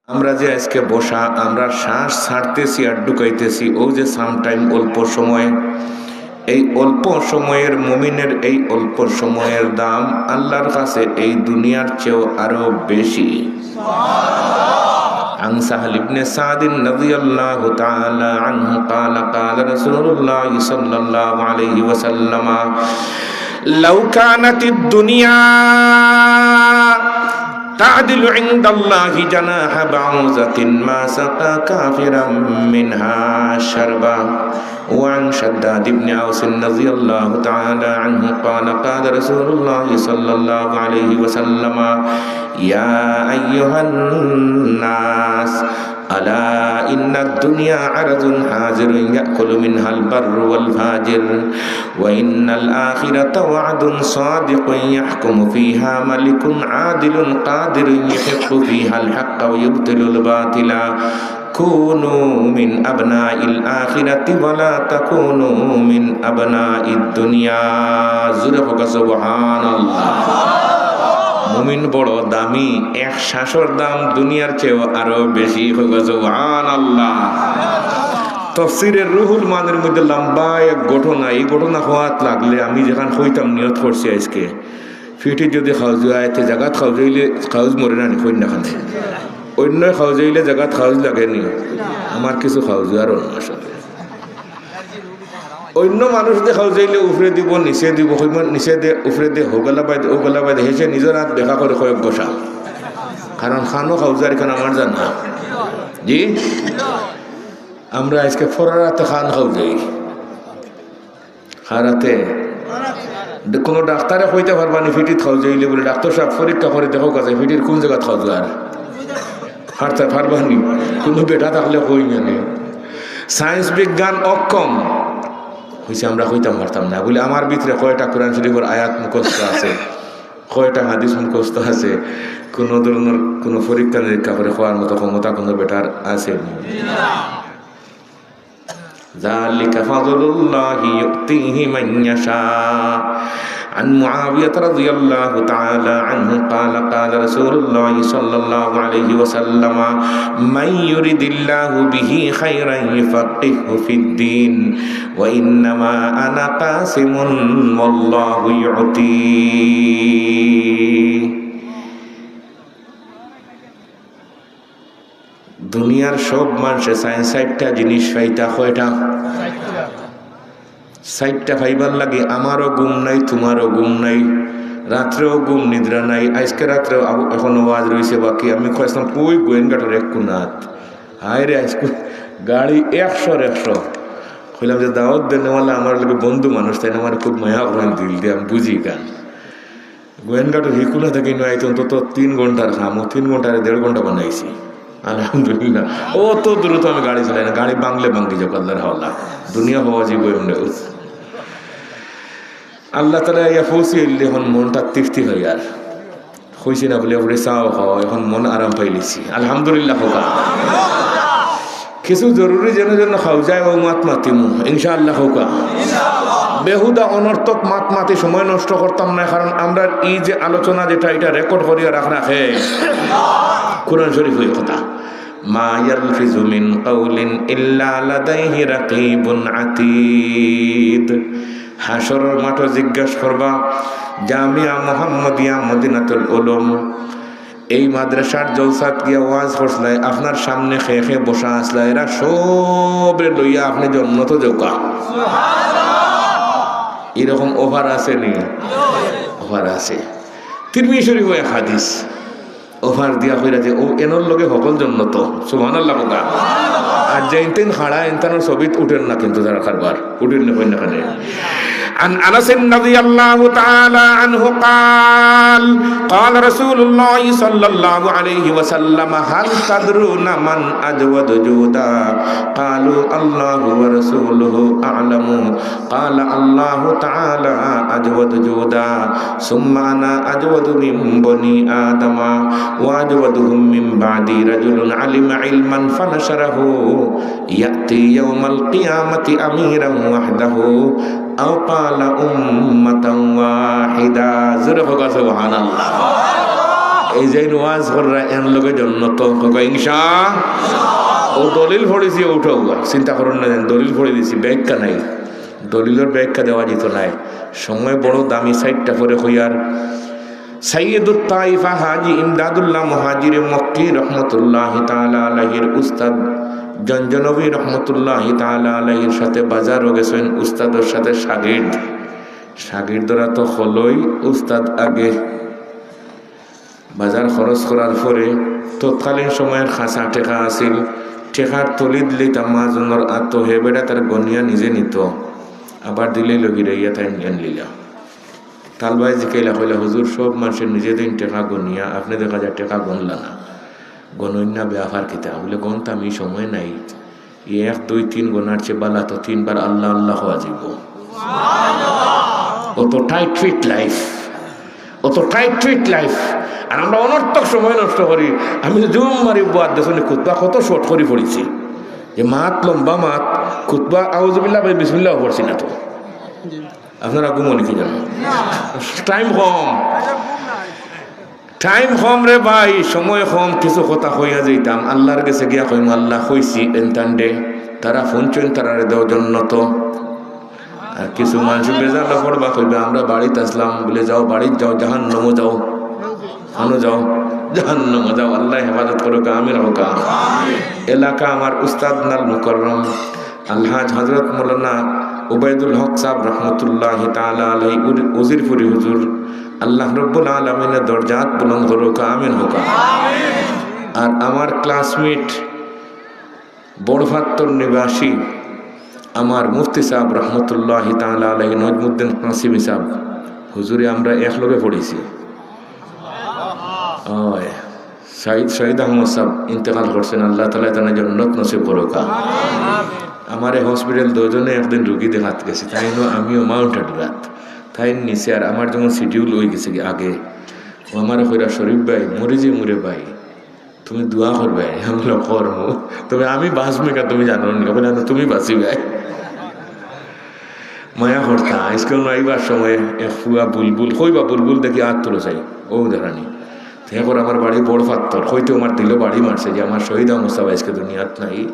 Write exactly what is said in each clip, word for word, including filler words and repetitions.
আমরা যে আজকে বসা, আমরা শ্বাস ছাড়তেছি আর ঢুকাইতেছি, ও যে সামটাইম, অল্প সময়, এই অল্প সময়ের, মুমিনের এই অল্প সময়ের দাম আল্লাহর কাছে এই দুনিয়ার চেয়েও আরো বেশি। عن سهل بن سعد رضي الله تعالى عنه قال: قال رسول الله صلى الله عليه وسلم: لو كانت الدنيا تعدل عند الله جناح بعوضة ما سقى كافرا منها شربة. وعن شداد بن أوس رضي الله تعالى عنه قال: قال رسول الله صلى الله عليه وسلم: يا أيها الناس، ألا إن الدنيا عرض حاضر يأكل منها البر والفاجر، وإن الآخرة وعد صادق يحكم فيها ملك عادل قادر يحق فيها الحق ويبطل الباطل، كونوا من أبناء الآخرة ولا تكونوا من أبناء الدنيا. জোরে কউক্কা সুবহানাল্লাহ। মুমিন বড় দামি, এক শ্বাসর দাম দুনিয়ার চেয়েও আরো বেশি। কউক্কা সুবহানাল্লাহ। তফসিরে রুহুল মানির মধ্যে লম্বা এক ঘটনা, এই ঘটনা কওয়াত লাগলে আমি যেখান কইতাম নিয়ত করছি আজকে, ফিটিত যদি খাউজ অয়, তে জাগাত খাউজ অইলে খাউজ মরে না নি, কইন না কেনে? অইন্য খাউজ অইলে জাগাত খাউজ লাগে নি? আমার কিছু খাউজ অওয়ার অইন্য আসলে। অইন্য মানুষ দে খাউজ অইলে উফরে দিব, নিচে দিব, কইবা নিচে দে, উফরে দে, হউ গালা বায় দে, অউ গালা বায় দে, হেষে নিজর আত বেকা করে কয়েক ঘষা। কারণ খানো খাউজ অওয়ার ইখান আমার জানা। জি? আমরা আজকে ফরার আতে খান খাউজ অই। কার আতে? দে-, কুনু ডাক্তারে কইতা পারবা নি ফিটিত খাউজ অইলে বুলে, "ডাক্তার সাব, পরীক্ষা করি দেখউক্কা চাই, ফিটির কুন জাগাত খাউজ অর?" পারতা পারবা নি? কুনু বেটা থাকলে কইন না নি। সায়েন্স বিজ্ঞান অক্ষম। কইছে, "আমরা কইতাম পারতাম না।" বুলে, "আমার ভিতরে কয়টা কোরআন শরীফর আয়াত মুখস্থ আছে, কয়টা হাদিস মুখস্থ আছে, কুনু ধরনর কুনু পরীক্ষা নিরীক্ষা করি কওয়ার মতো ক্ষমতা কুনু বেটার আছে নি?" ذلك فضل الله يؤتيه من يشاء. عن معاوية رضي الله تعالى عنه قال: قال رسول الله صلى الله عليه وسلم: من يرد الله به خيرا يفقهه في الدين، وإنما أنا قاسم والله يعطي. দুনিয়ার সব মানষে চাইন চাইরটা জিনিস পাইতা। কয়টা? চাইরটা পাইবার লাগি আমারও ঘুম নাই, তুমারও ঘুম নাই, রাত্রেও ঘুম নিদ্রা নাই। আইজকে রাত্রেও আব-, এখনো ওয়াজ রইছে বাকি। আমি কইছলাম, কই গোয়েন্দাটার এক কুনাত। হায় রে, আইজকে গাড়ি একশোর একশো। কইলাম যে দাওয়াত দেনেওয়ালা আমার লগে বন্ধু মানুষ, তাইন আমারে খুব মায়া করইন দিল দি, আমি বুঝি ইখান। গোয়েন্দাটার হিকুলা থাকি নয়, অন্তত তিন ঘন্টার কাম, ও তিন ঘন্টারে দেড় ঘন্টা বানাইছি। আলহামদুলিল্লাহ। অত দ্রুত আমি গাড়ি চালাই না, গাড়ি বাংলে বাঙ্গি যাউক আল্লাহর হাওলা। দুনিয়া হওয়া যাইব এমনে। আল্লাহ তাআলা ইয়া পৌঁছি আইলে এখন মনটা তৃপ্তি হয় আর। কইছি না বুলে, "ওরে চাও খাও, এখন মন আরাম পাইলিছি।" আলহামদুলিল্লাহ কউক্কা। কিছু জরুরি যেন যেন খাউজায়, অউ মাত মাতিমু, ইনশাআল্লাহ কউক্কা। বেহুদা অনর্থক মাত মাতি সময় নষ্ট করতাম না, কারণ আমরার ই যে আলোচনা যেটা, ইটা রেকর্ড করিয়া রাখরা হে কোরআন শরীফ অউ কথা। ما يلفظ من قول إلا لديه رقيب عتيد। হাশরর মাঠো জিজ্ঞাস করবা, জামিয়া মুহাম্মদিয়া মদিনাতুল উলুম, এই মাদ্রাসার জলসাত গিয়া ওয়াজ করছলায়, আপনার সামনে কে কে বসা আছলা, এরা সবরে লইয়া আপনে জন্নতো যাউক্কা। এরকম অফার আছে নি? অফার আছে। তিরমিজি শরীফো এক হাদিস। অফার দিয়া কইরা যে, "অউ এনর লগে হকল জন্নতো।" সুবহানাল্লাহ কউক্কা। আর যেইন তেইন খাড়া, এনতানর ছবিত উঠের না কিন্তু তারা কারবার। উঠের না, কইন না কেনে। عن أنس رضي الله تعالى عنه قال: قال رسول الله صلى الله عليه وسلم: هل تدرون من أجود جودا؟ قالوا: الله ورسوله أعلم. قال: الله تعالى أجود جودا، ثم أنا أجود من بني آدم، وأجودهم من بعدي رجل علم علما فنشره، يأتي يوم القيامة أميرا وحده، أو قال أمة واحدة. জোরে কউক্কা সুবহানাল্লাহ। এই যে ওয়াজ কররা এন লগে জন্নত, কউক্কা ইনশা। অউ দলিল পড়ছি, উঠো উয়া। চিন্তা করইন না, যেন দলিল পড়ি দিছি, ব্যাখ্যা নাই। দলিলর ব্যাখ্যা দেওয়া যেত নায়। সময় বড় দামি, চাইরটা পরে কইয়ার। সাইয়্যিদুত তাইফা হাজী ইমদাদুল্লাহ মুহাজিরে মক্কি রহমতুল্লাহি তাআলা আলাইহির উস্তাদ জঞ্জনবী রহমতুল্লাহি তাআলা আলাইহির সাথে বাজারো গেছইন, উস্তাদর সাথে শাগির্দ। শাগির্দরা তো হলোই, উস্তাদ আগে। বাজার খরচ করার পরে তৎকালীন সময়র খাসা টেকা আছিল, টেকার থলি দিলে তার মাজনর আতো, হে বেটা তার গনিয়া নিজে নিত, আবার দিলে লগিরাইয়া তাইন গেন লিলা। তালবায় জিকাইলা, কইলা, "হুজুর, সব মানষে নিজে দেইন টেকা গনিয়া, আপনে দেখা যায় টেকা গনলা না, গনইন না, বেয়াপার কিতা?" বুলে, "গনতাম, ই সময় নাই।" ই এক, দুই, তিন গনার চেয়ে বালা তো তিনবার আল্লাহ আল্লাহ কওয়া যাইবো। অত টাইট ফিট লাইফ, অত টাইট ফিট লাইফ। আর আমরা অনর্থক সময় নষ্ট করি। আমি জুম মারি বাদ দেশনে খুতবা কত শর্ট করি পড়ছি, যে মাত লম্বা মাত, খুতবা আউযুবিল্লাহ বা বিসমিল্লাহ পড়ছি না তো। আপনারা ঘুমো নাকি জানো? টাইম কম, টাইম কম রে ভাই, সময় কম, কিছু কথা কইয়া যাইতাম, আল্লাহর গেছে গিয়া কইমু, "আল্লাহ, কইছি এনতানরে, তারা হুনছইন, তারারে দেও জন্নত।" আর কিছু মানষে বেজার পড়বা কইবা, "আমরা বাড়িত আছলাম," বুলে, "যাও, বাড়িত যাও, জাহান্নামো যাও, খানো যাও, জাহান্নামো যাও।" আল্লাহ হেফাজত করুক, আমিন কউক্কা। এলাকা আমার উস্তাদ নাল মুকররম আলহাজ হযরত মাওলানা উবাইদুল হক সাহেব রহমতুল্লাহি তাআলা আলাইহি উর-, উজিরপুরি হুজুর, আল্লাহ রব্বুল আলামিনে দরজাত বুলন্দ করুক, আমিন কউক্কা। আর আমার ক্লাসমেট বড়ফাত্তর নিবাসী আমার মুফতি সাহেব রহমতুল্লাহি তাআলা আলাইহি নজমুদ্দিন কাসিমি সাহেব, হুজুরে আমরা একলগে পড়ছি। ওই শহীদ, শহীদ আহমদ সাহেব ইন্তেকাল করছইন, আল্লাহ তাআলা তানরে জন্নত নসিব করুক্কা। আমারে হসপিটাল দুইজনে একদিন রুগী দেখাত গেছি, তাইন আমিও মাউন্ট আডুরাত, তাইন নিচে, আর আমার যেমন শিডিউল অই গেছে কি আগে, অউ আমারে কইরা, "শরীফ ভাই, মরি যাইমু রে ভাই, তুমি দোয়া করবায়।" আমি বললাম, "করমু, তবে আমি বাঁচমু কিনা তুমি জানো নি?" বলে, "না, তুমি বাঁচিবায়।" মায়া করতা, আইজকাল আইবার সময় এক ফুয়া বুলবুল, কইবা বুলবুল দেখি আত তুলো চাই, অউ দেখানি। তে কর আমার বাড়ি বড়ফাত্তর, কইতে আমার দিলো বাড়ি মারছে যে আমার শহীদ আহমদ সাহেব আইজকে দুনিয়াত নাই।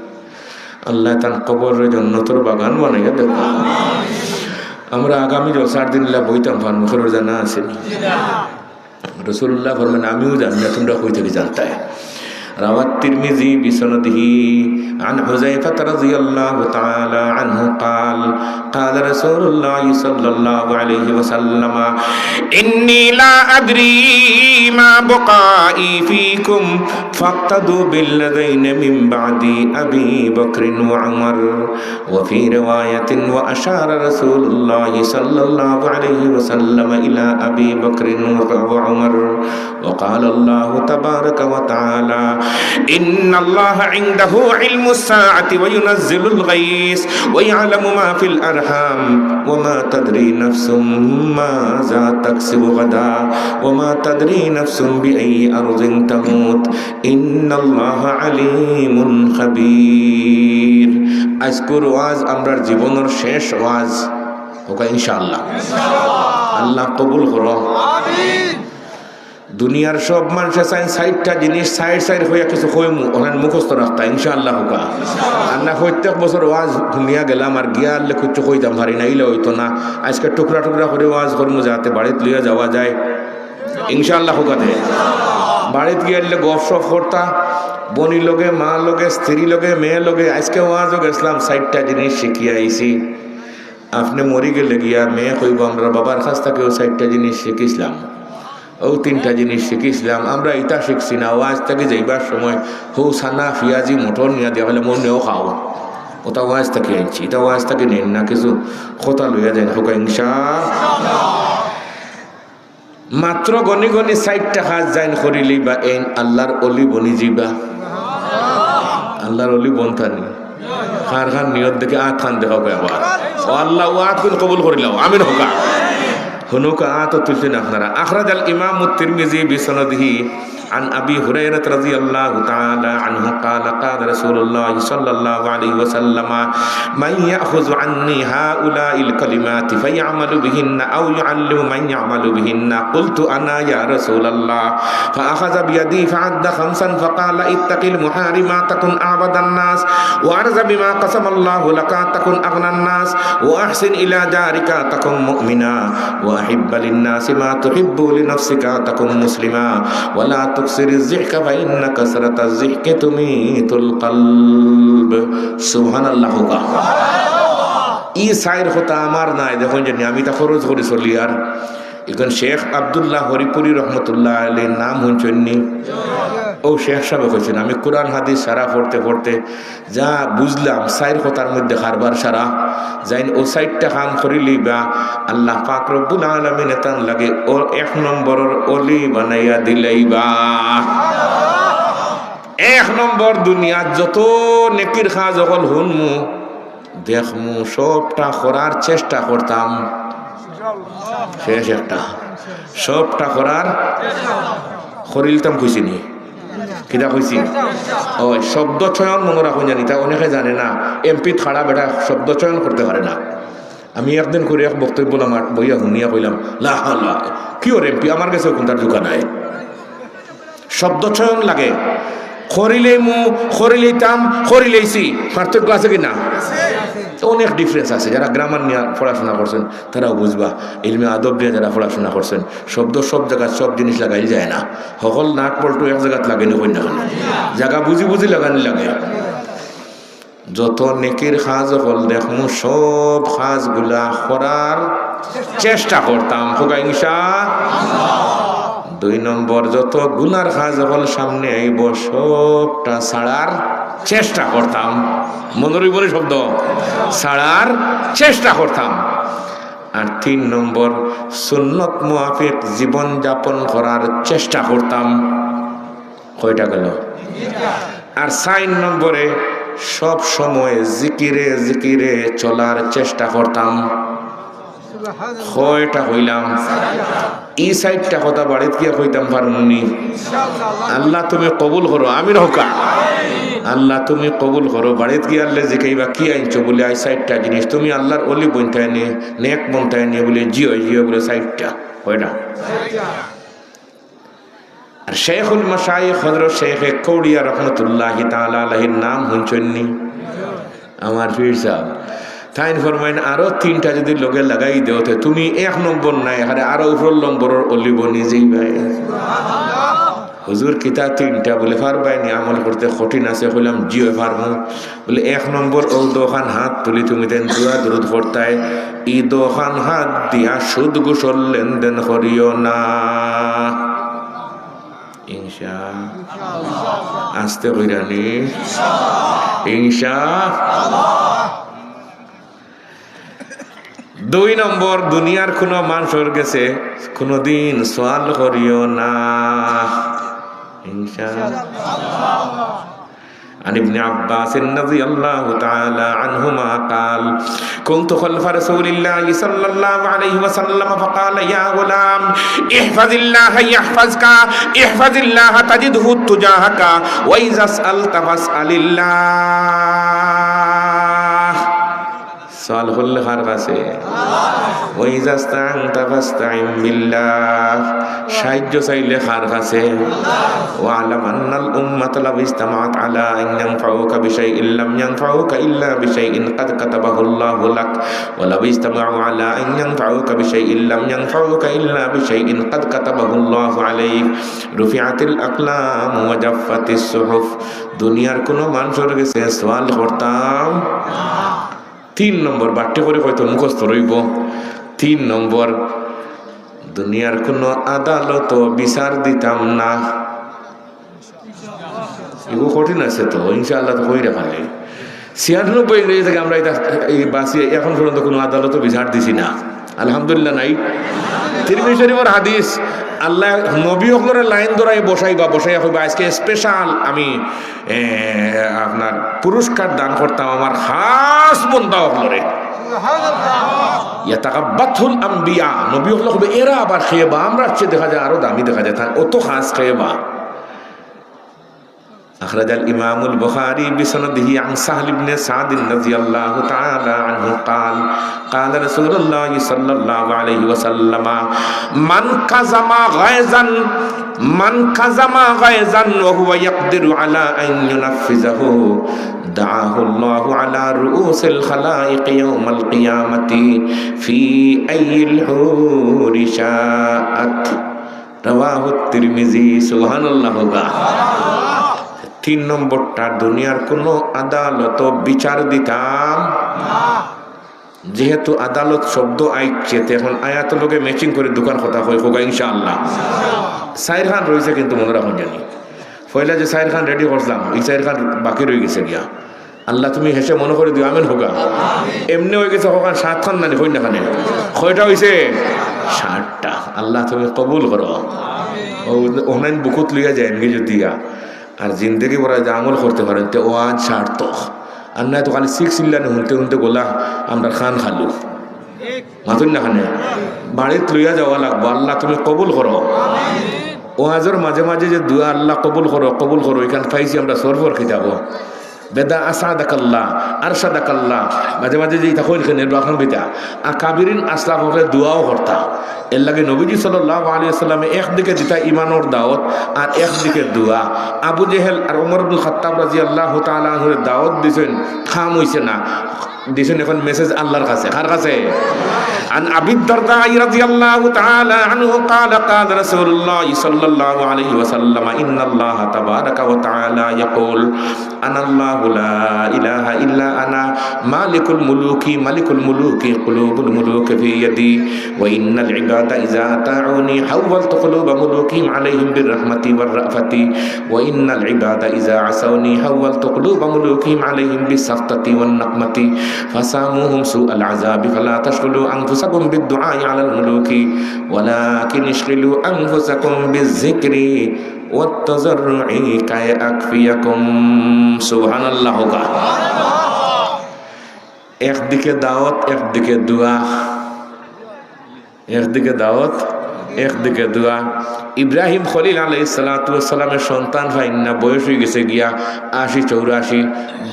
আল্লাহ তান কবররে জন্নতর বাগান বানাইয়া দেউক্কা। আমরা আগামী জলসার দিন ইলা বইতাম, ফান মুখের জানা আছে নি? রাসূলুল্লাহ ফরমান, "আমিও জানি না, তুমরা কই থাকি জানতায়?" رواه الترمذي بسنده عن حذيفة رضي الله تعالى عنه قال، قال رسول الله صلى الله عليه وسلم، إني لا أدري ما بقائي فيكم، فاقتدوا بالذين من بعدي أبي بكر وعمر، وفي رواية، وأشار رسول الله صلى الله عليه وسلم إلى أبي بكر وعمر، وقال الله تبارك وتعالى، إن الله عنده علم الساعة وينزل الغيث ويعلم ما في الأرحام وما تدري نفس ماذا تكسب غدا وما تدري نفس بأي أرض تموت إن الله عليم خبير। আইজকুর ওয়াজ আমরার জীবনর শেষ ওয়াজ কউক্কা ইনশাআল্লাহ। আল্লাহ কবুল করো। দুনিয়ার সব মানষে চাইন চাইরটা জিনিস, চাইর চাইর কইয়া কিছু কইমু, অখান মুখস্থ রাখতা, ইনশাআল্লাহ কউক্কা। আর না, প্রত্যেক বছর ওয়াজ হুনিয়া গেলাম, আর গিয়া আরলে কিচ্ছু কইতাম পারি না, ইলা অইতো না। আইজকে টুকরা টুকরা করি ওয়াজ করমু, যাতে বাড়িত লইয়া যাওয়া যায়। ইনশাআল্লাহ কউক্কা তে। বাড়িত গিয়া আরলে গফ সফ করতা, বইনর লগে, মার লগে, স্ত্রীর লগে, মেয়ের লগে। আইজকে ওয়াজো গেছলাম, চাইরটা জিনিস শিখিয়া আইছি। আপনে মরি গেলে গিয়া মেয়ে কইবো, "আমরা বাবার কাছ থাকিও চাইরটা জিনিস শিখিছলাম, অউ তিনটা জিনিস শিখিছলাম, আমরা ইতা শিখছি না।" ওয়াজ থাকি যাইবার সময় হউ চানা, পিয়াজি, মটর নিয়া দিয়া কইলে, "মন নেও খাও, অতা ওয়াজ থাকি আনছি, ইতা ওয়াজ থাকি নেইন না, কিছু কথা লইয়া যাইন কউক্কা ইনশা।" মাত্র গনি গনি চাইরটা কাজ যাইন করিলিবা, এইন আল্লাহর অলি বনি যিবা। আল্লাহর অলি বনতা নি? কার কার নিয়ত দেখি আত খান দেখাও কই আবার। ও আল্লাহ, অউ আতগুন কবুল করিলাও, আমিন কউক্কা। হুনুক্কা, আত তুলছইন আপনারা। أخرج الإمام الترمذي بسنده عن أبي هريرة رضي الله تعالى عنه قال قال رسول الله صلى الله عليه وسلم: من يأخذ عني هؤلاء الكلمات فيعمل بهن أو يعلم من يعمل بهن؟ قلت: أنا يا رسول الله. فأخذ بيدي فعد خمسا فقال: اتق المحارم تكن أعبد الناس، وارض بما قسم الله لك تكن أغنى الناس، وأحسن إلى جارك تكن مؤمنا، وأحب للناس ما تحب لنفسك تكن مسلما، ولا تكثر الضحك فإن كثرة الضحك تميت القلب. সুবহানাল্লাহ কউক্কা। ই চাইর কথা আমার নায়, দেখইন জানি আমি তা খরচ করি চলি। আর এখন শেখ আব্দুল্লাহ হরিপুরি রহমতুল্লাহ আলাইহির নাম হুনছইন নি? অউ শেখ সাবে কইছইন, আমি কুরআন হাদিস সারা পড়তে পড়তে যা বুঝলাম, চাইর কথার মধ্যে কারবার সারা, যাইন অউ চাইরটা কাম করিলিবা, আল্লাহ পাক রব্বুল আলামিনে তান লাগি অউ এক নম্বরর অলি বানাইয়া দিলাইবা। এক নম্বর, দুনিয়াত যত নেকির কাজ অকল হুনমু, দেখমু, সবটা করার চেষ্টা করতাম। শেষ একটা, সবটা করার, করিলিতাম কইছি নি? কিতা কইছি? অউ শব্দ চয়ন মনো রাখইন জানি, তা অনেকে জানে না। এমপিত খাড়া বেটা শব্দ চয়ন করতে পারে না। আমি একদিন করি এক বক্তব্য আমার বইয়া হুনিয়া কইলাম, লা হাওলা, কিওর এমপি, আমার গেছে কুনটার জুকা নাই। শব্দ চয়ন লাগে। করিলিমু, করিলিতাম, করিলাইছি। পার্থক্য আছে কি না? অনেক difference আছে। যারা grammar নিয়া পড়াশোনা করছইন, তারাও বুঝবা। ইলমে আদব নিয়া যারা পড়াশোনা করছইন, শব্দ সব জাগাত সব জিনিস লাগাইল যায় না। হকল নাট বল্টু এক জাগাত লাগে নি, কইন না কেনে? জাগা বুঝি বুঝি লাগানি লাগে। যত নেকির কাজ অকল দেখমু, সব কাজগুলা করার চেষ্টা করতাম। কউক্কা ইনশা। দুই নম্বর, যত গুনার কাজ অকল সামনে আইবো, সবটা ছাড়ার চেষ্টা করতাম। মনো রইবো নি শব্দ? ছাড়ার চেষ্টা করতাম। আর তিন নম্বর, সুন্নত মুয়াফিক জীবন যাপন করার চেষ্টা করতাম। কয়টা গেল? আর চাইর নম্বরে, সব সময় জিকিরে জিকিরে চলার চেষ্টা করতাম। কয়টা কইলাম? ই চাইরটা কথা বাড়িত গিয়া কইতাম পারমু নি? আল্লাহ তুমি কবুল করো, আমিন কউক্কা। আল্লাহ তুমি কবুল করো। বাড়িত গিয়া আল্লারে জিকাইবা, "কি আনছো?" বুলে, "আই চাইরটা জিনিস।" "তুমি আল্লার অলি বনতায় নি, নেক বনতায় নি?" বুলে, "জি অয়, জি অয়।" বুলে, "চাইরটা।" কয়টা? আর শেখুল মাশায়েখ হযরত শেখে কৌড়িয়া রহমতুল্লাহি তাআলা আলাইহির নাম হুনছইন নি? আমার পীর সাব। তাইন ফরমাইন, "আরো তিনটা যুদি লগে লাগাই দেও, তে তুমি এক নম্বর নায়, আরে আরো উপরর নম্বরর অলি বনি যাইবায়।" "হুজুর, কিতা তিনটা?" বুলে, "পারবায় নি আমল করতে? কঠিন আছে।" কইলাম, "জি অয়, পারমু।" বুলে, "এক নম্বর, অউ দুইখান হাত তুলি তুমি যেন দোয়া দুরুদ করতায়, ই দুইখান হাত দিয়া সুদ ঘুষর লেনদেন করিও না।" ইনশা। আস্তে কইরা নি। ইনশা। দুই নম্বর, দুনিয়ার কুনু মানষর গেছে কুনুদিন সওয়াল করিও না। ইনশা। عن ابن عباس رضي الله تعالى عنهما قال: كنت خلف رسول الله صلى الله عليه وسلم فقال: يا غلام، احفظ الله يحفظك، احفظ الله تجده تجاهك، وإذا سألت فاسأل الله. সওয়াল করলে কার কাছে? وإذا استعنت فاستعن بالله. সাহায্য চাইলে কার কাছে? واعلم أن الأمة لو اجتمعت على أن ينفعوك بشيء لم ينفعوك إلا بشيء قد كتبه الله لك، ولو اجتمعوا على أن ينفعوك بشيء لم ينفعوك إلا بشيء قد كتبه الله عليك، رفعت الأقلام وجفت الصحف. দুনিয়ার কুনু মানষর গেছে সওয়াল করতাম তিন নম্বর, বাট্টি করি কইতো মুখস্থ রইবো। তিন নম্বর, দুনিয়ার কুনু আদালতো বিচার দিতাম না। ইগু কঠিন আছে তো, ইনশাআল্লাহ তো কইরা খালি। ছিয়ানব্বই ইংরেজি থাকি আমরা ইতা, ই বাঁচিয়া এখন পর্যন্ত কুনু আদালতো বিচার দিছি না। আলহামদুলিল্লাহ নাই। তিরমিজি শরীফর হাদিস, আল্লায় নবী অকলরে লাইন ধরাই বসাইবা, বসাইয়া কইবা, "আইজকে special আমি এ, আপনার পুরস্কার দান করতাম আমার খাস বন্দা অকলরে।" ইয়াতাকাব্বাতুল আম্বিয়া, নবী অকলে কইবা, "এরা আবার কে বা, আমরার চেয়ে দেখা যায় আরো দামি দেখা যায়, তান অত খাস কে বা।" أخرج الإمام البخاري بسنده عن سهل بن سعد رضي الله تعالى عنه قال: قال رسول الله صلى الله عليه وسلم: من كظم غيظا، من كظم غيظا وهو يقدر على أن ينفذه، دعاه الله على رؤوس الخلائق يوم القيامة في أي الحور شاءت. رواه الترمذي. সুবহানাল্লাহ। তিন নম্বরটা, দুনিয়ার কোনো আদালতো বিচার দিতাম। যেহেতু আদালত শব্দ আইছে, তে এখন আয়াতর লগে matching করি দুইখান কথা কই, কউক্কা ইনশাআল্লাহ। চাইরখান রইছে কিন্তু মনো রাখইন জানি। পয়লা যে চাইরখান ready করছিলাম, ই চাইরখান বাকি রইগেছে গিয়া। আল্লাহ তুমি হেষে মনো করি দিও, আমিন কউক্কা। এমনে অইগেছে কয়খান, সাতখান নানি, কইন না কেনে? কয়টা অইছে? সাতটা। আল্লাহ তুমি কবুল করো। অউ, অখান বুকুত লইয়া যাইমুগি যুদি গিয়া। আর জিন্দেগি ভরা যে আমল করতে পারইন, তে ওয়াজ সার্থক। আর নায় তো খালি six eleven হুনতে হুনতে গলা আমরার কান খালু। মাতইন না কেনে? বাড়িত লইয়া যাওয়া লাগবো, আল্লাহ তুমি কবুল করো। ওয়াজর মাঝে মাঝে যে দোয়া, "আল্লাহ কবুল করো, কবুল করো", ইখান পাইছি আমরা সরফর কিতাবো। বেদা আসাদাকাল্লাহ, আরশাদাকাল্লাহ, মাঝে মাঝে যে ইতা কইন কেনে, দোয়া খান বিতা। আকাবিরিন আসলাফ অকলে দোয়াও করতা। এরলাগি নবীজি সাল্লাল্লাহু আলাইহি ওয়াসাল্লামে একদিকে দিতা ইমানর দাওয়াত, আর একদিকে দোয়া। আবু জেহেল আর ওমর ইবনুল খাত্তাব রাদিয়াল্লাহু তাআলা আনহুরে দাওয়াত দিছইন, কাম অইছে না। দিছইন এখন message আল্লাহর কাছে। কার কাছে? عن أبي الدرداء رضي الله تعالى عنه قال: قال رسول الله صلى الله عليه وسلم: إن الله تبارك وتعالى يقول: أنا الله لا إله إلا أنا مالك الملوك ملك الملوك قلوب الملوك في يدي، وإن العباد إذا أطاعوني حولت قلوب ملوكهم عليهم بالرحمة والرأفة، وإن العباد إذا عصوني حولت قلوب ملوكهم عليهم بالسخطة والنقمة، فساموهم سوء العذاب، فلا تشغلوا أنفسكم بالدعاء على الملوك، ولكن اشغلوا أنفسكم بالذكر والتضرع كي أكفيكم. সুবহানাল্লাহ কউক্কা। একদিকে দাওয়াত, একদিকে দোয়া। একদিকে দাওয়াত, একদিকে দোয়া। ইব্রাহিম খলিল আলাইহিস সালাতু ওয়াস সালামে সন্তান পাইন না, বয়স অইগেছে গিয়া আশি চৌরাশি।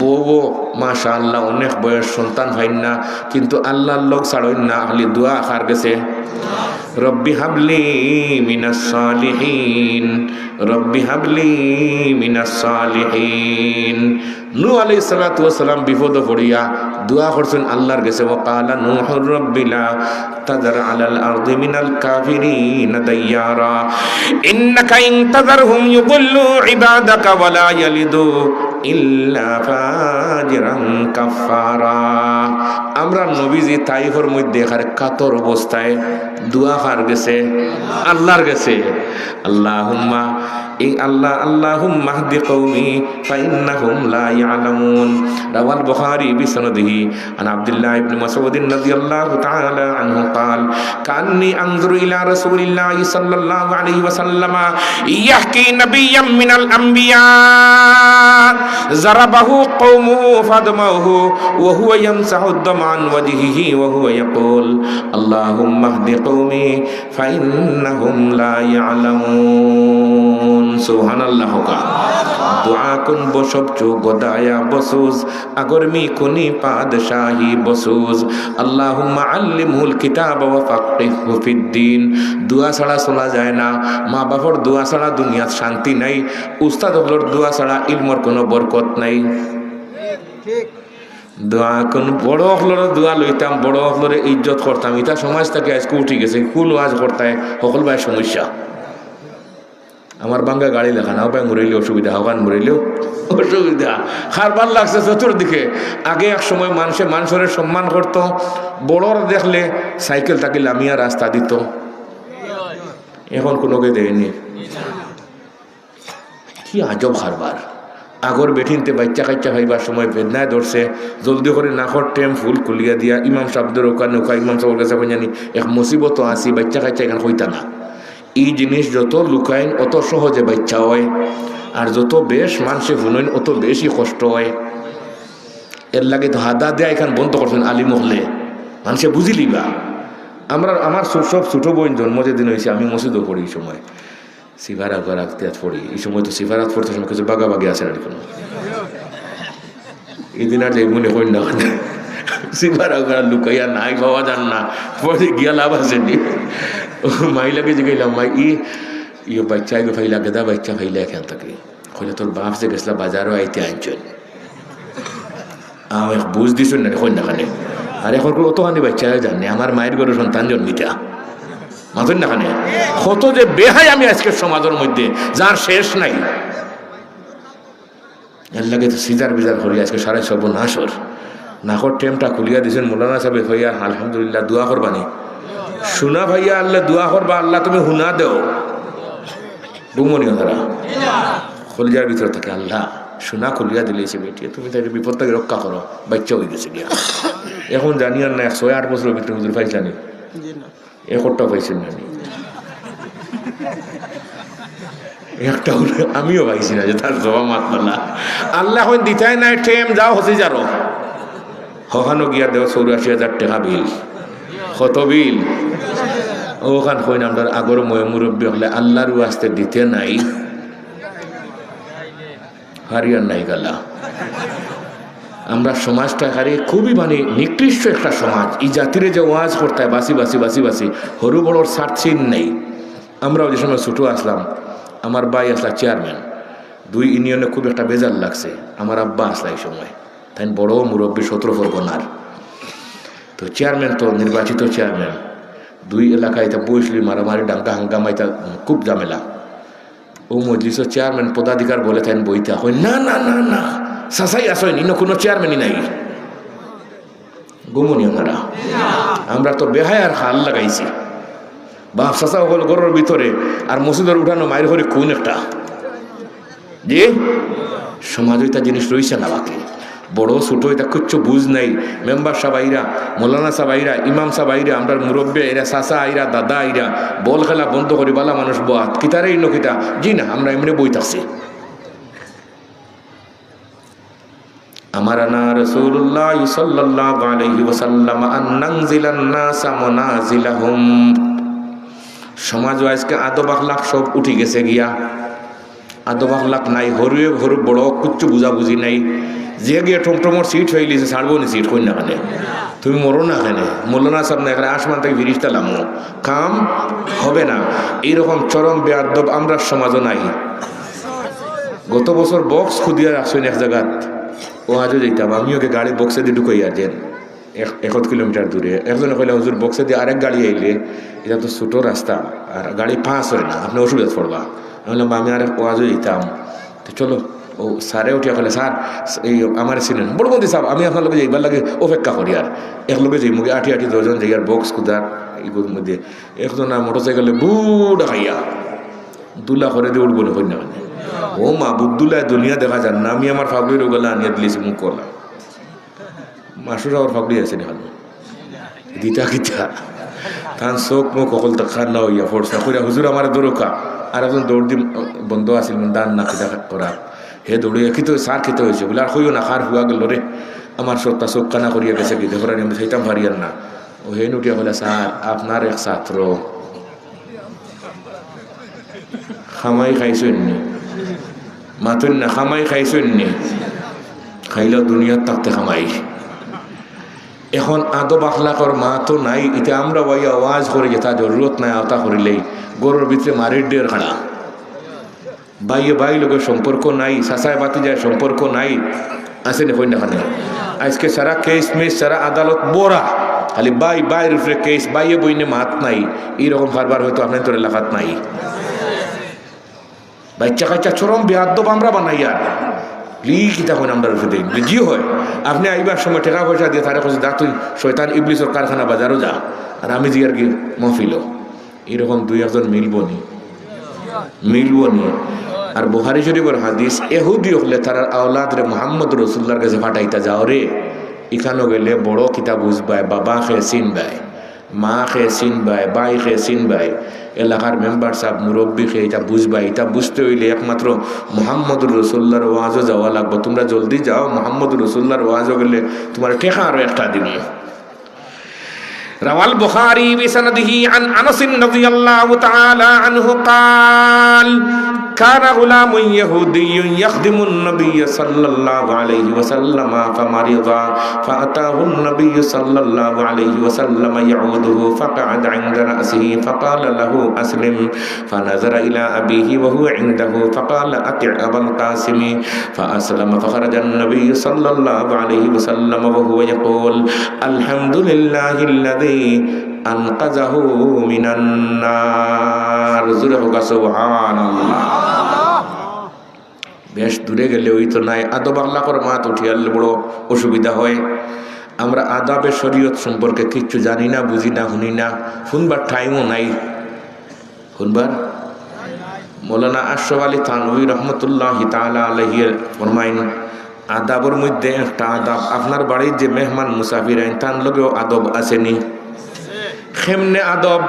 বউও মাশাআল্লাহ অনেক বয়স, সন্তান পাইন না, কিন্তু আল্লাহর লগ ছাড়ইন না, খালি দোয়া কার গেছে? رب هب لي من الصالحين، رب هب لي من الصالحين। নূহ আলাইহিস সালাতু ওয়াস সালাম বিপদো পড়িয়া দোয়া করছইন আল্লাহর গেছে, وقال نوح رب لا تذر على الأرض من الكافرين ديارا إنك إن تذرهم يضلوا عبادك ولا يلدوا إلا فاجرا كفارا। আমরার নবীজি তাইফর মধ্যে একেবারে কাতর অবস্থায় দোয়া কার গেছে? আল্লাহর গেছে। اللهم إن الله، اللهم اهد قومي فإنهم لا يعلمون. رواه البخاري بسنده عن عبد الله بن مسعود رضي الله تعالى عنه قال: كأني أنظر إلى رسول الله صلى الله عليه وسلم يحكي نبيا من الأنبياء ضربه قومه فأدموه وهو يمسح الدم عن وجهه وهو يقول: اللهم اهد قومي فإنهم لا يعلمون. সুবহানাল্লাহ কউক্কা। دعا کن بشو چو گدایا بسوز، اگر می‌کنی پادشاهی بسوز. اللهم علمه الكتاب وفقهه في الدين. দোয়া ছাড়া চলা যায় না। মা বাপর দোয়া ছাড়া দুনিয়াত শান্তি নাই। উস্তাদ অকলর দোয়া ছাড়া ইলমর কোনো বরকত নাই। দোয়া কন, বড় অকলর দোয়া লইতাম, বড় অকলরে ইজ্জত করতাম। ইতা সমাজ থাকি আইজকু উঠি গেছে, কুল ওয়াজ করতায়, হকল বায় সমস্যা। আমার ভাঙ্গা গাড়ি লাখান, হকল বায় মুড়াইলে অসুবিধা, হকল বায় মুড়াইলেও অসুবিধা। কারবার লাগছে চতুর্দিকে। আগে এক সময় মানষে মানষরে সম্মান করতো, বড়র দেখলে সাইকেল থাকি লামিয়া রাস্তা দিতো। এখন কুনুকে দেয়নি। কি আজব কারবার। আগর বেটিন্তে বাইচ্চা কাইচ্চা পাইবার সময় বেদনায় ধরছে, জলদি করি নাকর টেম ফুল খুলিয়া দিয়া ইমাম সাবরে অখান, অখান ইমাম সাবর গেছে কইন জানি, এক মুসিবতো আছি, বাইচ্চা কাইচ্চা ইখান কইতা না। ই জিনিস যত লুকাইন, অত সহজে বাইচ্চা অয়, আর যত বেশ মানষে হুনইন, অত বেশি কষ্ট অয়। এরলাগি তো হাদা দিয়া ইখান বন্ধ করছইন আলিম অকলে, মানষে বুঝিলিবা। আমরা, আমার সব, সব ছোট বইন জন্ম যেদিন অইছে, আমি মসজিদো পড়ি ই সময়। সিফারা করা আখতিয়াত পড়ি, এই সময় তো সিফারা পড়তে সময় কিছু বাগাবাগি আছে না কোনো। এই দিন আর যাইব মনে করি না, সিফারা করা লুকাইয়া নাই, পাওয়া যার না, পরে গিয়া লাভ আছে নি। ও মাইলাকে জিগাইলাম, "মাই, ই, ই বাচ্চা এগো ফাইলা, গেদা বাচ্চা ফাইলা এখান থেকে।" কইলে, "তোর বাপ যে গেছলা বাজারও আইতে আনছইন।" আম এক বুঝ দিছইন না, কইন না খানে। আর এখন করে অতখানি বাচ্চা জানে, আমার মায়ের ঘরে সন্তান জন্মিতা। মাতইন না খানে। কত যে বেহাই আমি আজকের সমাজের মধ্যে, যার শেষ নাই। এর লাগে তো সিজার বিজার করি আজকে সারা সর্বনাশর। নাকর টেমটা খুলিয়া দিছেন মৌলানা সাহেব, কইয়া আলহামদুলিল্লাহ দোয়া করবানি। শোনা ভাইয়া আল্লাহ দোয়া করবা, আল্লাহ তুমি হুনা দেও। ঘুমনি ওনারা। কলিজার ভিতরে থাকে, "আল্লাহ, শোনা খুলিয়া দিলে সে বেটি, তুমি তাই বিপদ থেকে রক্ষা করো।" বাচ্চা হয়ে গেছে গিয়া। এখন জানি আর না, এক ছয় আট বছরের ভিতরে হুজুর পাইছলানি। জি না। একটা পাইছেন না নি? একটা হলে আমিও পাইছি না যে তার জবাব মাতলো না। আল্লাহ এখন দিতাই নাই টেম, যাও হসি যারো। হখানো গিয়া দেও চৌরাশি হাজার টাকা বিল। কত বিল? ওখান কইন আমরা আগর ময় মুরব্বী হলে আল্লাহর ওয়াস্তে দিতে নাই। হারিয়ার নাই গালা। আমরা সমাজটা হারি খুবই মানে নিকৃষ্ট একটা সমাজ। এই জাতিরে যে ওয়াজ করতে হয় বাসি বাসি বাসি বাসি, হরু বড়র সার্থিন নেই। আমরাও যে সময় ছোট আসলাম, আমার ভাই আসলা চেয়ারম্যান, দুই ইউনিয়নে খুব একটা বেজার লাগছে। আমার আব্বা আসলা এই সময়, তাই বড় মুরব্বী সতেরো পরগনার। তো চেয়ারম্যান তো নির্বাচিত চেয়ারম্যান, দুই এলাকায় এটা বইসলি মারামারি, ডাঙ্গা হাঙ্গামা, এটা খুব ঝামেলা। ও মজলিসের চেয়ারম্যান পদাধিকার বলে তাই বইতা হয়, "না, না, না, না, চাচাই আসইন, ইনো কোনো চেয়ারম্যানই নাই।" ঘুমনি ওনারা। আমরা তো বেহায়ার হাল লাগাইছি। বাপ চাচা হকল ঘরর ভিতরে, আর মসজিদর উঠানো মাইর করে কোন একটা। জি? সমাজো ইতা জিনিস রইছে না বাকি। বড় ছোট ইতা কিচ্ছু বুঝ নাই। মেম্বার সাব আইরা, মৌলানা সাব আইরা, ইমাম সাব আইরা, আমরার মুরব্বী আইরা, চাচা আইরা, দাদা আইরা, বল খেলা বন্ধ করি বালা মানুষ বয়াত। কিতারে ইনো কিতা? জি না, আমরা এমনে বই থাকছি। আমারানা রাসূলুল্লাহ সাল্লাল্লাহু আলাইহি ওয়াসাল্লাম আন নানজিলান নাসা মানাজিলাহুম। সমাজো আজকে আদব আখলাক সব উঠি গেছে গিয়া। আদব আখলাক নাই, হরুয়ে হরু বড় কিচ্ছু বুঝাবুঝি নাই। যে গিয়া টমটমর সিট হইলিছে, ছাড়বো নি সিট, কইন না কেনে? তুমি মরো না কেনে? মৌলানা সাব না, এখানে আসমান থেকে ফিরিস্তা লামো। কাম হবে না। এইরকম চরম বেয়াদব আমরা সমাজো নাই। গত বছর বক্স খুদিয়া রাখছইন এক জাগাত, ওয়াজো যাইতাম, আমিও গিয়া গাড়ি বক্সেদি ঢুকাইয়া দেন এক-, একত কিলোমিটার দূরে। একজনে কইলা, "হুজুর, বক্সেদি আরেক গাড়ি আইলে, এটা তো ছোট রাস্তা, আর গাড়ি পাস হয় না, আপনে অসুবিধাত পড়বা।" আমি কইলাম, "আমি আরেক ওয়াজো যাইতাম।" তো চলো, ও স্যারে উঠিয়া কইলা, "স্যার, এই আমারে চিনেন?" "বড় মন্ত্রী সাব, আমি আপনার লগে যাইবার লাগি অপেক্ষা করি, আর এক লগে যাইমুগি, আটি আটি দশজন যাইয়ার বক্স খুদার ইগুর মধ্যে।" একজন আর মোটরসাইকেলে বুড়া খাইয়া দুলা করে দিয়ে উঠবো না, কইন না কেনে? ও মা, বুদ্ধুলায় দুনিয়া দেখা যার না, আমি আমার ফাবলির ওগুলা আনিয়া দিলেছি মুখ কলা। মাসুর আমার ফাবলি আছে না কেনে? দিতা কিতা? তান চোখ মুখ হকল তো খান্না হইয়া পড়ছে। কইরা, "হুজুর, আমারে দরকার।" আর একজন দৌড় দি বন্ধ আছিল, দান না কিতা করার। হে দৌড়ে, "কিতা স্যার, কিতা হইছে?" বলে, "আর কইও না, কার ফুয়া গেল রে। আমার সত্তা চোখ কানা করিয়া গেছে কি, দেখো আমি চাইতাম পারিয়ার না।" ও হেন উঠিয়া কইলা, "স্যার, আপনার এক ছাত্র।" কামাই খাইছইন নি? মাতইন না, কামাই খাইছইন নি? খাইলেও দুনিয়াত থাকতে কামাই। এখন আদব আখলাকর মাতো নাই, ইতা আমরা ওয়াইয়া ওয়াজ করি যেতা জরুরত নাই, অতা করিলেই ঘরর ভিতরে মারির ঢের খাড়া। ভাইয়ে ভাই লগে সম্পর্ক নাই, চাচায় ভাতিজায় সম্পর্ক নাই, আছে নি কইন না কেনে? আজকে সারা কেস মেস, সারা আদালত বড়া, খালি ভাই ভাইর উপরে কেস, ভাইয়ে বইনে মাত নাই। এইরকম কারবার হয়তো আপনার তোর এলাকাত নাই। বাচ্চা কাচ্চা চরম বেয়াদব আমরা বানাইয়া। লি কিতা কইন আমরার উপরে দেইন? জি হয়, আপনে আইবার সময় টেকা পয়সা দিয়া তারে কইছে, "যা তুই শয়তান ইবলিসর কারখানা বাজারো যা, আর আমি যাইয়ার গি মহফিলো।" এরকম দুই একজন মিলবো নি? মিলবো নি? আর বুখারী শরীফর হাদিস, এহুদি অকলে তারার আওলাদরে মুহাম্মদ রাসূলুল্লাহর গেছে পাঠাইতা, "যাও রে, ইখানো গেলে বড় কিতা বুঝবায়, বাবা কে চিনবায়, মা কে চিনবায়, ভাই কে চিনবায়, এলাকার মেম্বার সাব, মুরব্বি কে ইতা বুঝবায়, ইতা বুঝতে অইলে একমাত্র মুহাম্মদুর রাসূলুল্লাহর ওয়াজো যাওয়া লাগবো। তুমরা জলদি যাও, মুহাম্মদুর রাসূলুল্লাহর ওয়াজো গেলে তুমারে টেকা আরো একটা দিমু।" روى البخاري بسنده عن أنس رضي الله تعالى عنه قال: كان غلام يهودي يخدم النبي صلى الله عليه وسلم فمرض، فأتاه النبي صلى الله عليه وسلم يعوده، فقعد عند رأسه فقال له: أسلم. فنظر إلى أبيه وهو عنده فقال: أطع أبا القاسم. فأسلم، فخرج النبي صلى الله عليه وسلم وهو يقول: الحمد لله الذي أنقذه من النار. জোরে কউক্কা সুবহানাল্লাহ। বেশ দূরে গেলে অইতো নায়, আদব আখলাকর মাত উঠিয়ারলে বড় অসুবিধা হয়। আমরা আদাবে শরীয়ত সম্পর্কে কিচ্ছু জানি না, বুঝি না, হুনি না, হুনবার টাইমও নাই। হুনবার মৌলানা আশরাফ আলী থানভী রহমতুল্লাহি তাআলা আলাইহি ফরমাইন, আদাবর মধ্যে একটা আদাব, আপনার বাড়ির যে মেহমান মুসাফির আইন, তান লগেও আদব আছে নি? কেমনে আদব?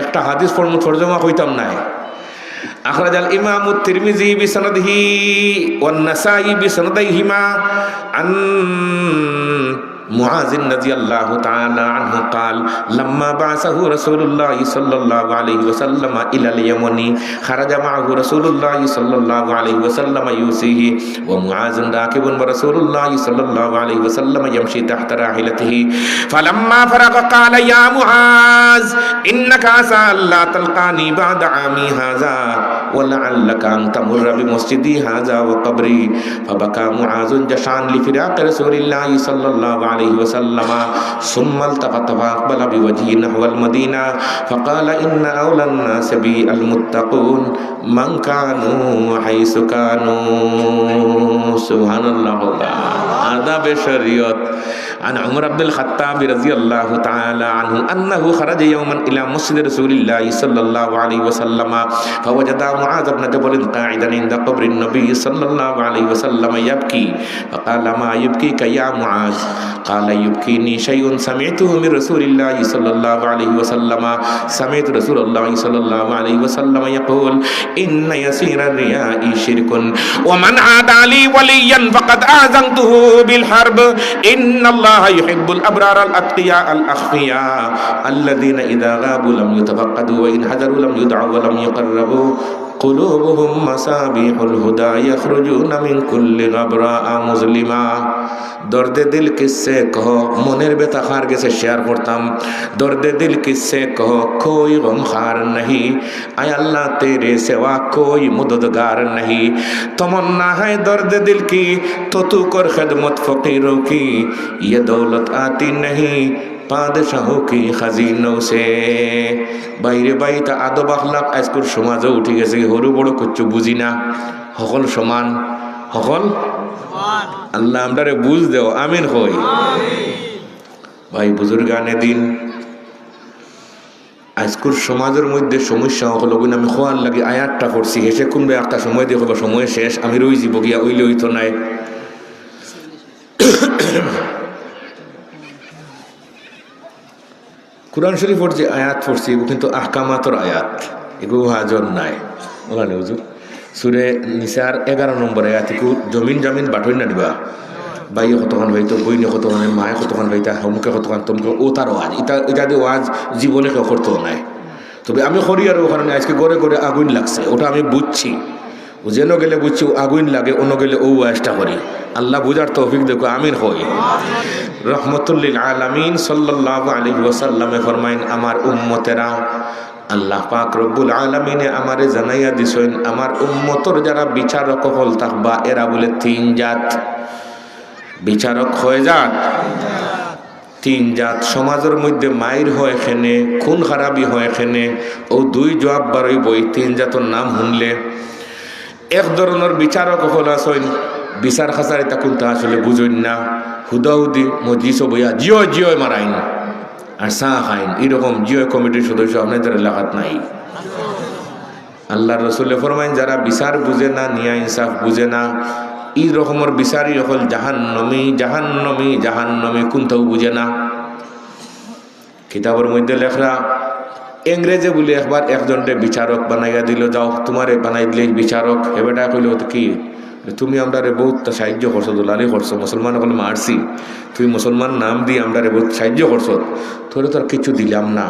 একটা হাদিস পড়মু, তর্জমা কইতাম নায়। أخرج الإمام الترمذي بسنده والنسائي بسنديهما عن معاذ رضي الله تعالى عنه قال: لما بعثه رسول الله صلى الله عليه وسلم إلى اليمن خرج معه رسول الله صلى الله عليه وسلم يوصيه ومعاذ راكب ورسول الله صلى الله عليه وسلم يمشي تحت راحلته، فلما فرغ قال: يا معاذ، إنك عسى ألا تلقاني بعد عامي هذا، ولعلك أن تمر بمسجدي هذا وقبري. فبكى معاذ جشعا لفراق رسول الله صلى الله عليه وسلم، ثم التفت فأقبل بوجهه نحو المدينة، فقال: إن أولى الناس بي المتقون، من كانوا وحيث كانوا. সুবহানাল্লাহ। আদাবে শরীয়ত। عن عمر بن الخطاب رضي الله تعالى عنه أنه خرج يوما إلى مسجد رسول الله صلى الله عليه وسلم فوجد معاذ بن جبل قاعدا عند قبر النبي صلى الله عليه وسلم يبكي، فقال: ما يبكيك يا معاذ؟ قال: يبكيني شيء سمعته من رسول الله صلى الله عليه وسلم، سمعت رسول الله صلى الله عليه وسلم يقول: إن يسير الرياء شرك، ومن عادى لي وليا فقد آذنته بالحرب، إن الله يحب الأبرار الأتقياء الأخفياء، الذين إذا غابوا لم يتفقدوا، وإن حضروا لم يدعوا ولم يقربوا، قلوبهم مصابيح الهدى، يخرجون من كل غبراء مظلما। درد دل کس سے کہو، মনের ব্যথা কার গেছে শেয়ার করতাম। درد دل کس سے کہو، کوئی غمخوار نہیں، আয় আল্লাহ, تیرے سوا کوئی مددگار نہیں۔ تمنا ہے درد دل کی، تو تو کر خدمت فقیروں کی، یہ دولت آتی نہیں بادشاہوں کی خزینوں سے۔ ভাইরে ভাই, ইতা আদব আখলাক আইজকুর সমাজো উঠি গেছে, হকল বড় কিচ্ছু বুঝি না, হকল সমান, হকল। আল্লাহ আমরারে বুঝ দেও, আমিন কই। ভাই বুজুর্গানে দিন, আইজকুর সমাজর মধ্যে সমস্যা অকল অগুইন আমি কওয়ার লাগি আয়াতটা পড়ছি, হেষে কুনবা একটা সময় দিয়া কইবা সময় শেষ, আমি রইযিবো গিয়া, অইলে অইতো নায়। কুরআন শরীফর যে আয়াত পড়ছি, ইগু কিন্তু আহকামাতর আয়াত, ইগু ওয়াজর নায়। ওলা নে হুজুর, সূরা নিসার এগারো নম্বর আয়াত, ইগু জমিন জমিন বাটইন না নিবা। ভাইয়ে কতখান পাইতো, বইনে কতখান, মায়ে কতখান পাইতা, অমুকে কতখান, তমুকে, অতার ওয়াজ। ইতা, ইতা দি ওয়াজ জীবনে কেউ করতো নায়। তবে আমি করি আর অউ কারণে আইজকে ঘরে ঘরে আগুইন লাগছে, অটা আমি বুঝছি। অউ যেন গেলে বুঝছি আগুইন লাগে, অনো গেলে অউ ওয়াজটা করি। আল্লাহ বুঝার তৌফিক দেউক্কা, আমিন কই। রহমতুল্লিল আলামিন সাল্লাল্লাহু আলাইহি ওয়াসাল্লামে ফরমাইন, আমার উম্মতেরা, আল্লাহ পাক রব্বুল আলামিনে আমারে জানাইয়া দিছইন, আমার উম্মতর যারা বিচারক অকল থাকবা, এরা বুলে তিন জাত। বিচারক কয় জাত? তিন জাত। সমাজর মধ্যে মাইর হয় কেনে, খুন খারাবি হয় কেনে, অউ দুই জুয়াব বারইবো ই তিন জাতর নাম হুনলে। এক ধরনর বিচারক অকল আছইন, বিচার কাছারিতা কুনতা আসলে বুঝইন না, হুদাহুদি মজলিসো বইয়া জিয় জিয় মারাইন, আর চা খাইন, ইরকম জিয় কমিটির সদস্য আপনাদের এলাকাত নাই। আল্লার রসুলে ফরমাইন, যারা বিচার বুঝে না, নিয়া ইনসাফ বুঝে না, ই রকমর বিচারি অকল জাহান্নমি, জাহান্নমি, জাহান্নমি, কুনতাউ বুঝে না। কিতাবর মধ্যে লেখরা, ইংরেজে বুলে একবার একজনরে বিচারক বানাইয়া দিলো, যাও, তুমারে বানাই দিলে বিচারক। হে বেটায় কইলো, তো কি? তুমি আমরারে বউত সাহায্য করছো, দুলালি করছো, মুসলমান অকল মারছি, তুমি মুসলমান নাম দি আমরারে বউত সাহায্য করছো, তোরে তো আর কিচ্ছু দিলাম না।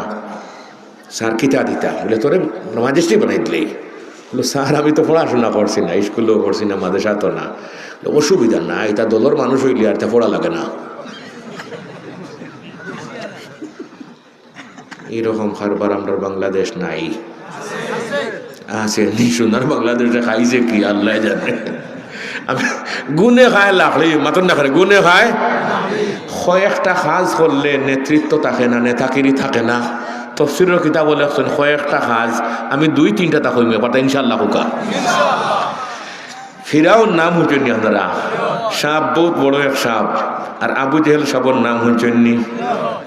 স্যার, কিতা দিতা? বলে, তোরে ম্যাজিস্ট্রেট বানাই দিলেই। বলে, স্যার, আমি তো পড়াশোনা করছি না, স্কুলেও পড়ছি না, মাদ্রাসা তো না। বলে, অসুবিধা না, ইতা দলর মানুষ অইলে আর ইতা পড়া লাগে না। এইরকম কারবার আমরার বাংলাদেশ নাই। আছে নি? সোনার বাংলাদেশে খাইছে কি আল্লায় জানে। আমি গুনে খায় লাকড়ি, মাতইন না কেনে, গুনে খায়। কয়েকটা কাজ করলে নেতৃত্ব থাকে না, নেতাগিরি থাকে না। তফসিরর কিতাবো লেখছইন কয়েকটা কাজ, আমি দুই তিনটা তা কইমু, একবার তা ইনশাআল্লাহ কউক্কা। ফিরাউন নাম হুনছইন নি আপনারা? সাপ, বউত বড় এক সাপ। আর আবু জেহেল সাপর নাম হুনছইন নি?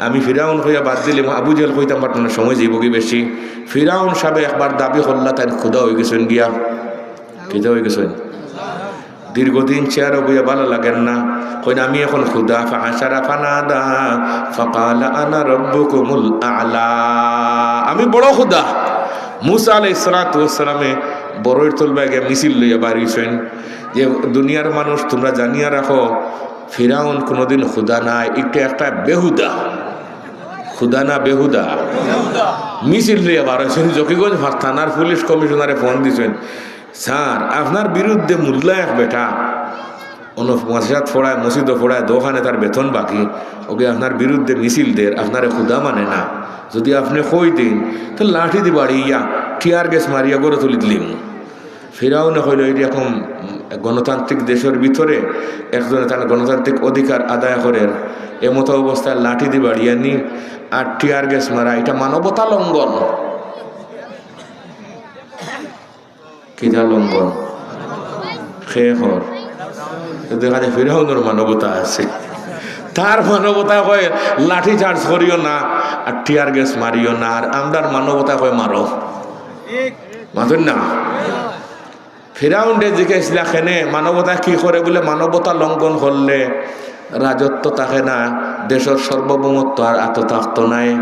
আমি ফিরাউন কইয়া বাদ দিলে আবু জেহেল কইতাম পারতাম না, সময় যাইবোগি বেশি। ফিরাউন সাপে একবার দাবি করলা তাইন খুদা অইগেছইন গিয়া। কিতা অইগেছইন? দীর্ঘদিন চেয়ারো বইয়া ভালা লাগের না। কইন, আমি এখন খুদা। ফাহাশারা ফানাদা ফাকালা আনা রাব্বুকুমুল আ'লা। আমি বড় খুদা। মুসা আলাইহিস সালাতু ওয়াস সালামে বড়ইর তলবায় গিয়া মিছিল লইয়া বার অইছইন যে দুনিয়ার মানুষ তুমরা জানিয়া রাখো, ফিরাউন কুনুদিন খুদা নায়, ইটা একটা বেহুদা। খুদা না বেহুদা? মিছিল লইয়া বার অইছইন। জকিগঞ্জ থানার পুলিশ কমিশনারে ফোন দিছইন, স্যার, আপনার বিরুদ্ধে মোল্লা এক বেটা, অনো মাদ্রাসাত পড়ায়, মসজিদো পড়ায়, দোকানে তার বেতন বাকি, অগে আপনার বিরুদ্ধে মিছিল দের, আপনারে খুদা মানে না। যদি আপনে কই দেইন, তে লাঠি দি বাড়িয়া, টিয়ার গ্যাস মারিয়া ঘরো তুলি দিলিমু। ফিরাউনে কইলো, এইরকম গণতান্ত্রিক দেশর ভিতরে একজনে তার গণতান্ত্রিক অধিকার আদায় করের, এমতো অবস্থায় লাঠি দি বাড়িয়া নি আর টিয়ার গ্যাস মারা, ইটা মানবতা লঙ্ঘন। কিতা লঙ্ঘন? খে খর। তো দেখা যায় ফিরাউনর মানবতা আছে। তার মানবতা কয় লাঠি চার্জ করিও না, আর টিয়ার গ্যাস মারিও না, আর আমরার মানবতা কয় মারো। মাতইন না? ফিরাউনরে জিকাইছিলা কেনে মানবতা কি করে? বলে, মানবতা লঙ্ঘন করলে রাজত্ব থাকে না, দেশর সার্বভৌমত্ব আর আতো থাকতো নায়।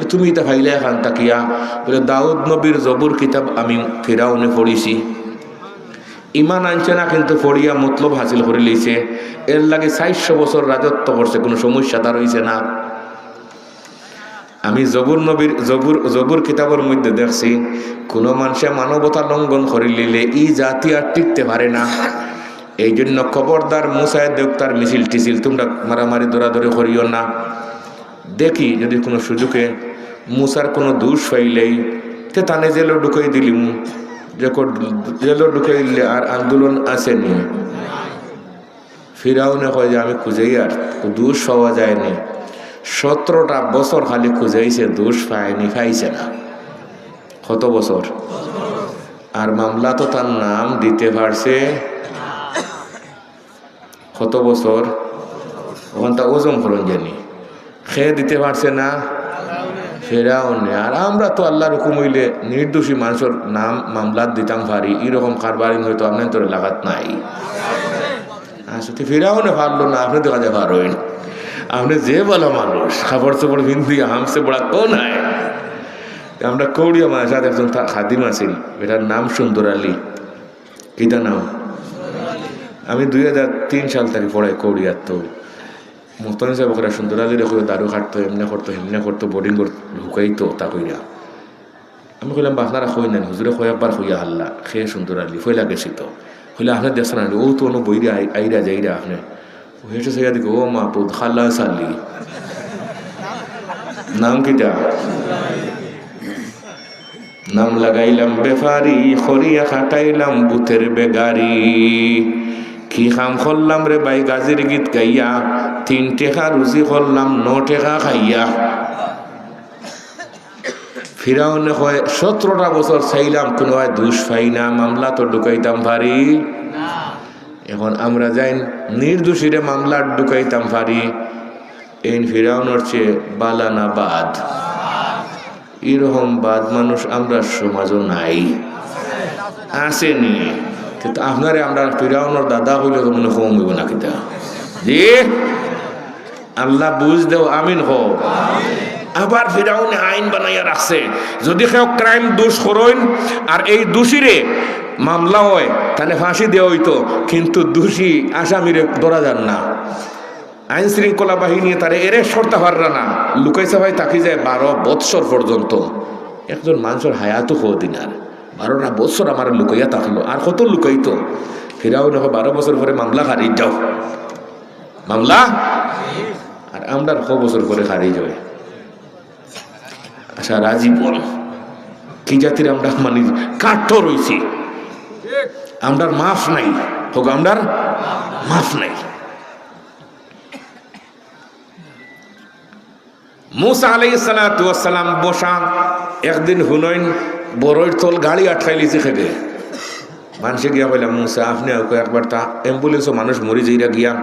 তুমি ইতা পাইলায় কান থাকিয়া? বলে, দাউদ নবীর জবুর কিতাব আমি ফিরাউনে পড়ছি। ইমান আনছে না, কিন্তু পড়িয়া মতলব হাসিল করি লইছে। এর লাগি চাইরশো বছর রাজত্ব করছে, কুনু সমস্যা তার অইছে না। আমি জবুর নবীর, জবুর, জবুর কিতাবর মধ্যে দেখছি, কুনু মানষে মানবতা লঙ্ঘন করিলিলে ই জাতি আর টিকতে পারে না। এই জন্য খবরদার মুসায় দেউক তার মিছিল টিছিল, তুমরা মারামারি দৌড়াদৌড়ি করিও না। দেখি যদি কুনু সুযোগে মুসার কুনু দোষ পাইলেই, তে তানে জেলো ঢুকাই দিলিমু। রেকর্ড জেলো ঢুকাই দিলে আর আন্দোলন আছে নি? ফিরাউনে কয় যে, আমি খুঁজাইয়ার, দোষ পাওয়া যায়নি। সতেরোটা বছর খালি খুঁজাইছে, দোষ পায়নি, পাইছে না। কত বছর? আর মামলাত তার নাম দিতে পারছে কত বছর? অখন তা ওজন করইন জানি। খে দিতে পারছে না? ফিরাউনে। আর আমরা তো আল্লার হুকুম অইলে নির্দোষী মানষর নাম মামলাত দিতাম পারি, ইরকম কারবারিন হয়তো আপনার তোর এলাকাত নাই। আচ্ছা, তো ফিরাউনে পারলো না, আপনে দেখা যায় পারইন। আপনে যে ভালা মানুষ, কাপড় চোপড় পিন্দিয়া হামসে বড়া কোন আয়? আমরা কৌড়িয়া মাদ্রাসাত একজন তা-, খাদিম আছিল, বেটার নাম সুন্দর আলী। কিতা নাম? আমি দুই হাজার তিন সাল থাকি পড়াই কৌড়িয়াত। তো মুহতামিম সাহেব কইরা, সুন্দর আলীরে কইও দাড়ি কাটতো, এমনে করতো, হেমনে করতো, বোর্ডিং করতো, হুকাইতো, তা কইরা। আমি কইলাম, বা আপনারা কইন না নি, হুজুরে কয় একবার কইয়া হারলা, খে সুন্দর আলী, পয়লা গেছি তো। কইলা, আপনে দেখছইন না নি, অউ তো অনো বইরা আই-, আইরা যাইরা আপনে। ও হেসে চাইয়া দেখে, ও মাবুদ, খালাস আলী। নাম কিতা? নাম লাগাইলাম বেপারি, করিয়া খাটাইলাম ভূতের বেগারি। কি কাম করলাম রে ভাই গাজির গীত গাইয়া, তিন টেকা রুজি করলাম ন টেকা খাইয়া। ফিরাউনে কয়, সতেরোটা বছর চাইলাম, কুনুবায় দোষ পাই না, মামলাত ঢুকাইতাম পারি। এখন আমরা যাইন নির্দোষীরে মামলাত ঢুকাইতাম পারি। এইন ফিরাউনর চেয়ে বালা না বাদ? ইরকম বাদ মানুষ আমরার সমাজো নাই, আছে নি? কিন্তু আপনারে আমরা ফিরাউনর দাদা কইলে তো মনে কম অইবো না কিতা? জি, আল্লাহ বুঝ দেও, আমিন কও। আবার ফিরাউনে আইন বানাইয়া রাখছে, যদি কেউ ক্রাইম, দোষ করইন, আর এই দোষীরে মামলা অয়, তাহলে ফাঁসি দেওয়া অইতো, কিন্তু দোষী আসামিরে ধরা যার না। আইন শৃঙ্খলা বাহিনীয়ে তারে arrest করতা পাররা না, লুকাই ছাপাই থাকি যায় বারো বৎসর পর্যন্ত। একজন মানষর হায়াতও কদিন আর, বারোটা বৎসর আমারে লুকাইয়া থাকলো, আর কত লুকাইতো? ফিরাউনে কয়, "বারো বছর পরে মামলা খারিজ, যাও।" মামলা? আর আমরার ক বছর পরে খারিজ অয়। আচ্ছা, রাজি বল, কি জাতির আমরা, মানে, কাঠর অইছি? আমরার মাফ নাই, হোক, আমরার মাফ নাই। মুসা আলাইহিস সালাতু ওয়াস সালাম বসা, একদিন হুনইন বড়ইর তল গাড়ি আটকাইলিছে খেগে। মানষে গিয়া কইলা, "মুসা, আপনে আউক্কা একবার, তা অ্যাম্বুলেন্সও মানুষ মরি যাইরা গিয়া,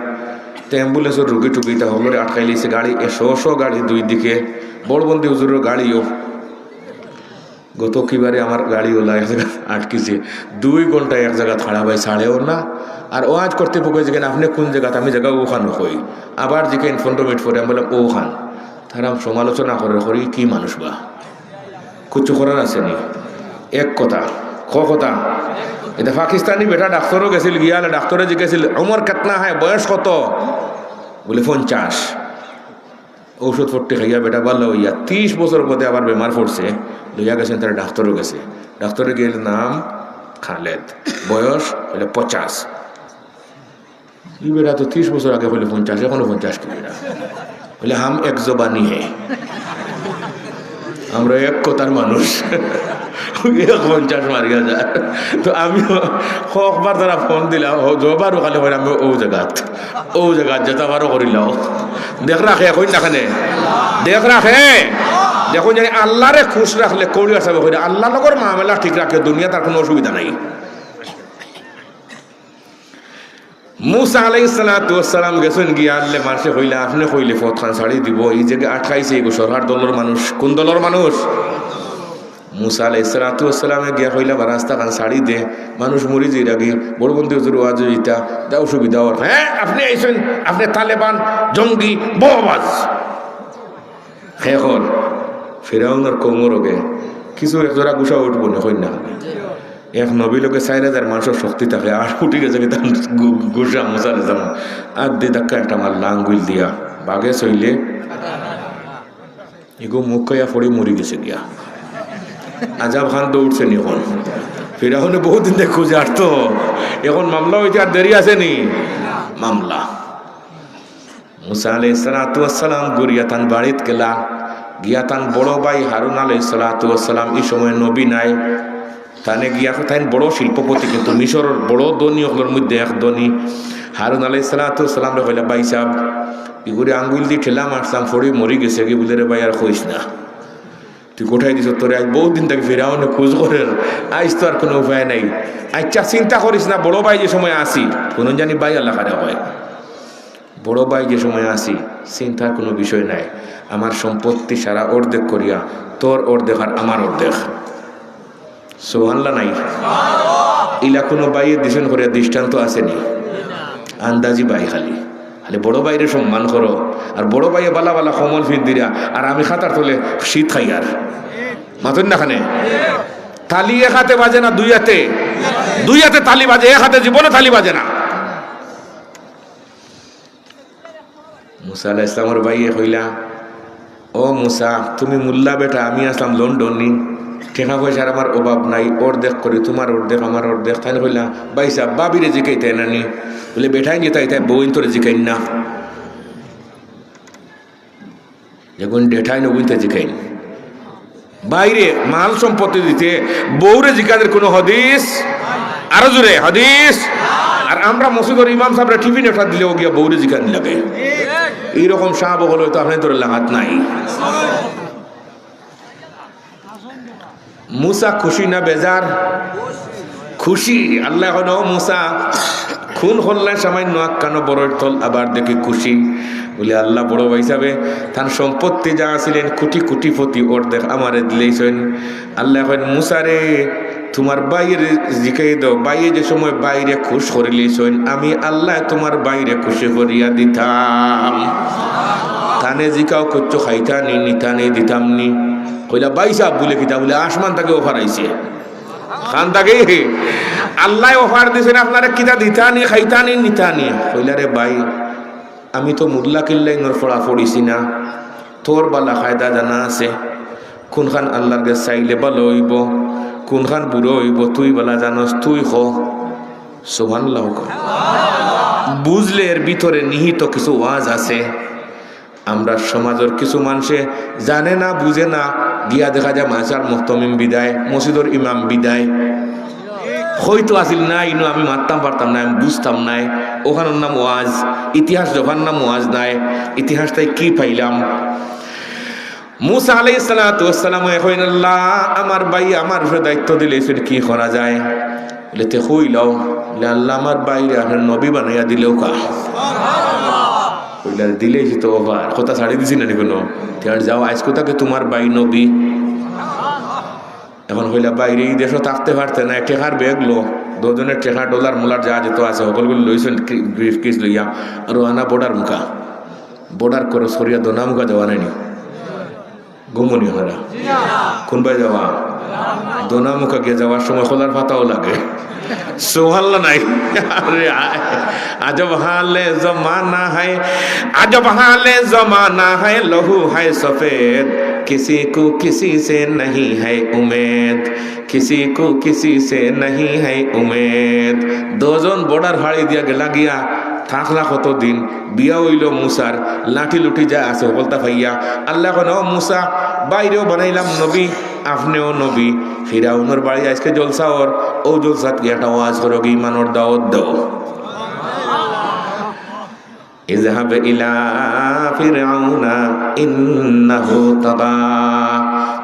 তে অ্যাম্বুলেন্সর রুগী টুগী তা হকলরে আটকাইলিছে গাড়ি, এ শ শ গাড়ি দুই দিকে, বড়বন্দি হুজুরর গাড়িও।" গত কিবারে আমার গাড়ি ওলা এক জাগাত আটকিছে, দুই ঘন্টা এক জাগাত খাড়া ভাই ছাড়েও না। আর ওয়াজ করতে পকে যেখানে আপনে কোন জাগাত, আমি জাগা ওখান কই, আবার যেখানে পনেরো মিনিট পরে আমি বললাম ওখান, তারা সমালোচনা করে, করি কি মানুষ বা, কিচ্ছু করার আছে নি। এক কথা, ক কথা, এটা পাকিস্তানি বেটা ডাক্তারও গেছিল, গিয়া ডাক্তারে জিজ্ঞাসিল, "উমর কিতনা হ্যায়, বয়স কত?" বলে, "পঞ্চাশ।" ঔষধ পট্টি খাইয়া বেটা ভালা অইয়া ত্রিশ বছর বাদে আবার বেমার পড়ছে, লইয়া গেছইন তার ডাক্তারর গেছে। ডাক্তারে গেল, নাম খালেদ, বয়স অইলে পঞ্চাশ। ই বেটা তো ত্রিশ বছর আগে কইলে পঞ্চাশ, এখনো পঞ্চাশ কি বেটা? বলে, "হাম এক জবানি হে।" আমরা এক কথার মানুষ। এক পঞ্চাশ মারিয়া যায়। তো আমি কয়েকবার তারা ফোন দিলাম, ও জবারও খালি কইরা, "আমি ও জাগাত, ও জাগাত যেতা পারো করিলাও।" দেখ রাখে, কই না কেনে? দেখ রাখে। দেখো, জানি আল্লাহরে খুশ রাখলে করি আসবে কইরা, আল্লাহ লগর মামলা ঠিক রাখে, দুনিয়াত আর কোনো অসুবিধা নাই। মুসা আলাইহিস সালাতু ওয়াস সালাম গেছইন গিয়া আনলে, মানষে কইলা, "আপনে কইলে পথখান ছাড়ি দিব, ই যে আটকাইছে, এগু সরকার দলর মানুষ।" কোন দলর মানুষ? মুসা আলাইহিস সালাতু ওয়াস সালামে গিয়া কইলা, "বা রাস্তাখান ছাড়ি দে, মানুষ মরি যাইরা গি, বড়বন্দি হুজুর ওয়াজ অইতা, দা অসুবিধা অর।" "হ্যাঁ, আপনে আইছইন, আপনে তালেবান, জঙ্গি, বোমাবাজ।" হে কর, ফিরাউনর কওমর লগে কিছু একজোড়া গুসা উঠবো না, কই না? এক নবী লগে চাইর হাজার মানষর শক্তি থাকে, আর উঠি গেছে কি তার গু-, গুসা মুসা আলাইহিস সালাম। আর দি ধাক্কা একটা মারলা আঙ্গুল দিয়া, বাগে চইলে। ইগু মুখ খাইয়া পড়ি মরি গেছে গিয়া। আজাব খান দৌড়ছে নি এখন। ফিরাউনে বহুত দিন থেকে খুঁজে আর তো। এখন মামলা অইতে আর দেরি আছে নি? মামলা। মুসা আলাইহিস সালাতু ওয়াস সালাম ঘুরিয়া তান বাড়িত গেলা, গিয়া তান বড় ভাই হারুন আলাইহিস সালাতু ওয়াস সালাম, ই সময় নবী নাই, তানে গিয়া, তাইন বড় শিল্পপতি, কিন্তু মিশরর বড় ধনী অকলর মধ্যে এক ধনী। হারুন আলাইহিস সালাতু ওয়াস সালামরে কইলা, "ভাই সাব, ইগুরে আঙ্গুল দি ঠেলা মারছলাম, পড়ি মরি গেছে গি।" বলে, "রে ভাই, আর কইস না, তুই কোথায় দিছ, তোরে আইজ বহুত দিন থাকি ফিরাউনে খুঁজ করের, আইজ তো আর কোনো উপায় নাই। আচ্ছা, চিন্তা করিস না, বড় ভাই যে সময় আছি।" কোনো জানি ভাই আল্লাহ কারে কয়। বড় ভাই যে সময় আছি, চিন্তার কোনো বিষয় নাই। আমার সম্পত্তি সারা অর্ধেক করিয়া, তোর অর্ধেক আর আমার অর্ধেক। সুবহানাল্লাহ নাই? ইলা কোনো ভাইয়ে দিছইন করিয়া দৃষ্টান্ত আছে নি? আন্দাজি ভাই খালি। খালি বড় ভাইরে সম্মান করো, আর বড় ভাইয়ে বালা বালা কম্বল ফির দিরা, আর আমি খাতার তলে শীত খাইয়ার। মাতইন না কেনে? তালি এক হাতে বাজে না, দুই হাতে, দুই হাতে তালি বাজে, এক হাতে জীবনে তালি বাজে না। মুসা আলাইহিস সালামর ভাইয়ে কইলা, "ও মুসা, তুমি মোল্লা বেটা, আমি আছলাম লন্ডনী, টেকা পয়সার আমার অভাব নাই, অর্ধেক করি, তুমার অর্ধেক, আমার অর্ধেক।" তাইন কইলা, "ভাই সাব, ভাবিরে জিকাইতায় না নি?" বলে, "বেটাইন যেতা ইতা বউইন্তরে জিকাইন না।" যেগুন ডেটাইন অগুইন্তে জিকাইন। ভাইরে মাল সম্পত্তি দিতে বউরে জিকাইন কোনো হাদিস? আরো জোরে, হাদিস? আর আমরা মসজিদর ইমাম সাবরে টিফিন একটা দিলেও গিয়া বউরে জিকাইন লাগে। এইরকম সাব অকল অইতো আপনাইন্তর লাখাত নাই। মুসা খুশি না বেজার? খুশি। আল্লায় কইন, "ও মুসা, খুন করলায় সামাইন্য আক্কানো বড়ইর তল, আবার দেখি খুশি।" বলে, "আল্লাহ, বড় ভাই সাবে, তান সম্পত্তি যা আছিলেন, কোটি কোটিপতি, অর্ধেক আমারে দিলাইছইন।" আল্লায় কইন, "মুসারে, তুমার ভাইরে জিকাই দেও, ভাইয়ে যে সময় ভাইরে খুশ করিলাইছইন, আমি আল্লায় তুমার ভাইরে খুশি করিয়া দিতাম।" আনে জিকাও করছো, "খাইতা নি, নিতা নি, দিতাম নি?" কইলা, "ভাই সাব বুলে কিতা?" বুলে, "আসমান থাকি offer আইছে।" খান থাকি আল্লায় offer দিছইন, "আপনারে কিতা দিতা নি, খাইতা নি, নিতা নি?" কইলা, "রে ভাই, আমি তো মুল্লা কিল্লাইনর পড়া পড়িছি না, তোর বালা কায়দা জানা আছে, কুনখান আল্লার গেছে চাইলে ভালা অইবো, কুনখান বুরা অইবো, তুই বালা জানস, তুই ক।" সুবহানাল্লাহ ক। বুঝলে এর ভিতরে নিহিত কিছু ওয়াজ আছে। আমরার সমাজর কিছু মানষে জানে না, বুঝে না, গিয়া দেখা যায় মাদ্রাসার মুহতামিম বিদায়, মসজিদর ইমাম বিদায়। হয়তো আছিল না, ইনো আমি মাততাম পারতাম না, আমি বুঝতাম নায়। অখানর নাম ওয়াজ, ইতিহাস যেখান নাম ওয়াজ নায়, ইতিহাস থাকি কি পাইলাম? মুসা আলাইহিস সালাতু ওয়াস সালামে কইন, "আল্লাহ, আমার ভাইয়ে আমার উপরে দায়িত্ব দিলাইছইন, কি করা যায়?" বুলে, "তে কইলাও।" বুলে, "আল্লাহ, আমার ভাইরে আপনার নবী বানাইয়া দিলাউক্কা।" কইলা, "দিলাইছি তো offer, কথা ছাড়ি দিছি না নি কুনু? তে আর যাও, আইজকু থাকি তুমার ভাই নবী।" এখন কইলা, "ভাইরে, ই দেশো থাকতে পারতে নায়, টেকার ব্যাগ লো, দুইজনে টেকা, ডলার মোলার যা যেতা আছে, হকলগুলি লইছইন, ব্রিফকেস লইয়া রওয়ানা border মুখা।" Border cross করিয়া দোনামুখা যাওয়া নায় নি? ঘুমো নি আপনারা? কুনবায় যাওয়া? দোনামুখা গিয়া যাওয়ার সময় কলার পাতাও লাগে। সুবহানাল্লাহ নাই? আরে, আজব হালে জমানা হায়, আজব হালে জমানা হায়, লহু হায় সফেদ, কিসি কো কিসি সে নাহি হায় উমেদ, কিসি কো কিসি সে নাহি হায় উমেদ। দুইজন border ফাড়ি দিয়া গেলা গিয়া, থাকলা কতদিন, বিয়া অইলো মুসার, লাঠি লুঠি যা আছে হকলতা পাইয়া। আল্লায় কইন, "ও মুসা, ভাইরেও বানাইলাম নবী, আপনেও নবী।" ফিরাউনর বাড়ি আইজকে জলসা অর, অউ জলসাত গিয়া একটা ওয়াজ করো, ইমানর দাওয়াত দেও। اذهب إلى فرعون إنه طغى।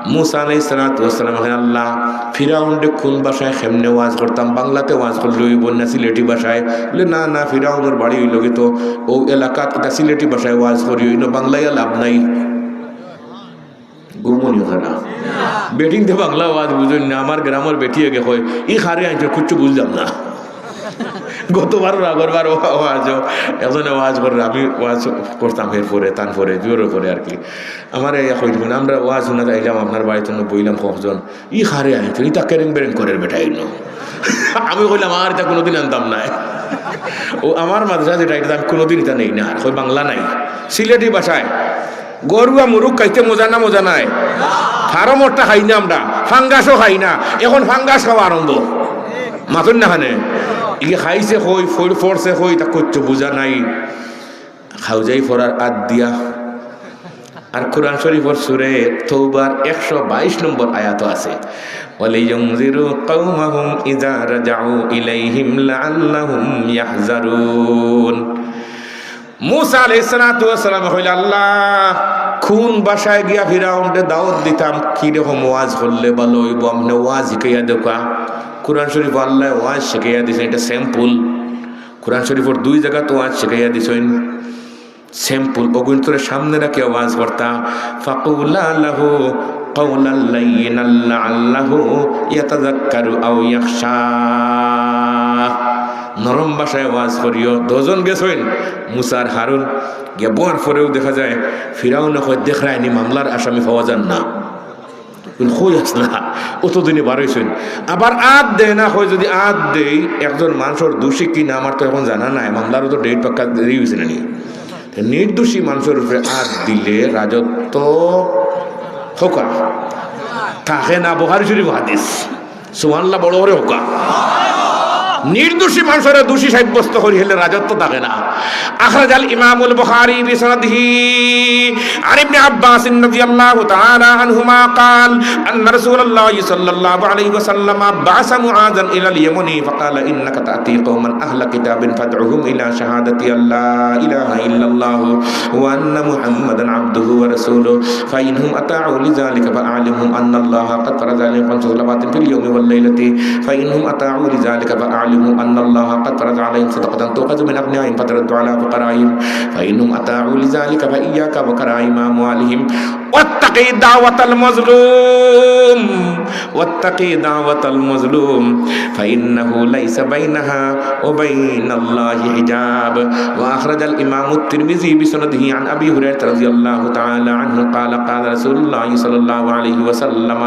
মুসা আলাইহিস সালাতু ওয়াস সালামে কইন, "আল্লাহ, ফিরাউনরে কুন ভাষায় কেমনে ওয়াজ করতাম? বাংলাতে ওয়াজ করলে অইবো না সিলেটি ভাষায়?" বুলে, "না, না, ফিরাউনর বাড়ি অইলো গি তো অউ এলাকাত, ইতা সিলেটি ভাষায় ওয়াজ করিও, ইনো বাংলাইয়া লাভ নাই।" ঘুমো নি আপনারা? বেটিন্তে বাংলা ওয়াজ বুঝইন না, আমার গ্রামর বেটি এগে কয়, "ই কারে আনছো, কিচ্ছু বুঝলাম না।" গতবারর আগরবার ওয়াজো একজনে ওয়াজ কররা, আমি ওয়াজ করতাম, এরপরে, তানপরে, জোহরর পরে আর কি। আমারে ইয়া কইলা, "আমরা ওয়াজ হুনাত আইলাম, আপনার বাড়িত বইলাম কতজন, ই কারে আনছো, ইতা কেরেং বেরেং করের বেটা ইনো।" আমি কইলাম, "আর ইতা কুনুদিন আনতাম নায়।" অউ আমার মাদ্রাসা যেটা, ইটাত আমি কুনুদিন ইতা নেই না, আর কই বাংলা নাই, সিলেটি ভাষায়। গরুয়া মুরুগ খাইতে মজা না মজা নায়? ফার্মরটা খাই না আমরা, ফাঙ্গাসও খাই না, এখন ফাঙ্গাস খাওয়া আরম্ভ। মাতইন না কেনে? ইগিয়ে খাইছে কই, ফড়-, ফড়ছে কই, ইতা কিচ্ছু বুঝা নাই। খাউজাই ফড়ার আত দিয়া। আর কুরআন শরীফর সূরা তওবার একশো বাইশ নম্বর আয়াতো আছে, "ওয়ালিয়ুনযিরু কাওমাহুম ইযা রাজাউ ইলাইহিম লাআল্লাহুম ইয়াহযারুন।" মুসা আলাইহিস সালাতু ওয়াস সালামে কইলা, "আল্লাহ, কুন ভাষায় গিয়া ফিরাউনরে দাওয়াত দিতাম, কি রকম ওয়াজ করলে ভালা অইবো, আপনে ওয়াজ শিখাইয়া দেউক্কা।" কুরআন শরীফো আল্লায় ওয়াজ শিখাইয়া দিছইন, ইটা sample। কুরআন শরীফর দুই জাগাত ওয়াজ শিখাইয়া দিছইন, sample। অগুইন্তরে সামনে রাখিয়া ওয়াজ করতা, "ফাকুলা লাহু কাওলাল লাইয়িনাল লাআল্লাহু ইয়াতাযাক্কারু আও ইয়াখশা।" নরম ভাষায় ওয়াজ করিও। দুইজন গেছইন, মুসা আর হারুন। গিয়া বওয়ার পরেউ দেখা যায়, ফিরাউনে কয়, "দেখরায়নি, মামলার আসামি পাওয়া যার না।" কই আছলা, অতদিনে বার অইছইন। আবার আত দেয় না, কয়, "যদি আত দেই, একজন মানষর দোষী কি না আমার তো এখন জানা নাই, মামলারও তো date পাক্কা দেরি অইছে না নি।" তে নির্দোষী মানষর উপরে আত দিলে রাজত্ব কওক্কা থাকে না, বুখারী শরীফ হাদিস। সুবহানাল্লাহ, বড় করি কওক্কা। নির্দোষী মানষরে দোষী সাব্যস্ত করি হেলে রাজত্ব থাকে না। أخرج الإمام البخاري بسنده عن ابن عباس رضي الله تعالى عنهما قال أن رسول الله صلى الله عليه وسلم بعث معاذا إلى اليمن فقال إنك تأتي قوما أهل كتاب فادعهم إلى شهادة أن لا إله إلا الله وأن محمدا عبده ورسوله فإنهم أطاعوا لذلك فأعلمهم أن الله قد فرض عليهم خمس صلوات في اليوم والليلة فإنهم أطاعوا لذلك فأعلمهم أن الله قد فرض عليهم صدقة تؤخذ من أغنيائهم فترد على فقرائهم، فإنهم أطاعوا لذلك فإياك وكرائم أموالهم، واتق دعوة المظلوم، واتق دعوة المظلوم، فإنه ليس بينها وبين الله حجاب. وأخرج الإمام الترمذي بسنده عن أبي هريرة رضي الله تعالى عنه قال: قال رسول الله صلى الله عليه وسلم،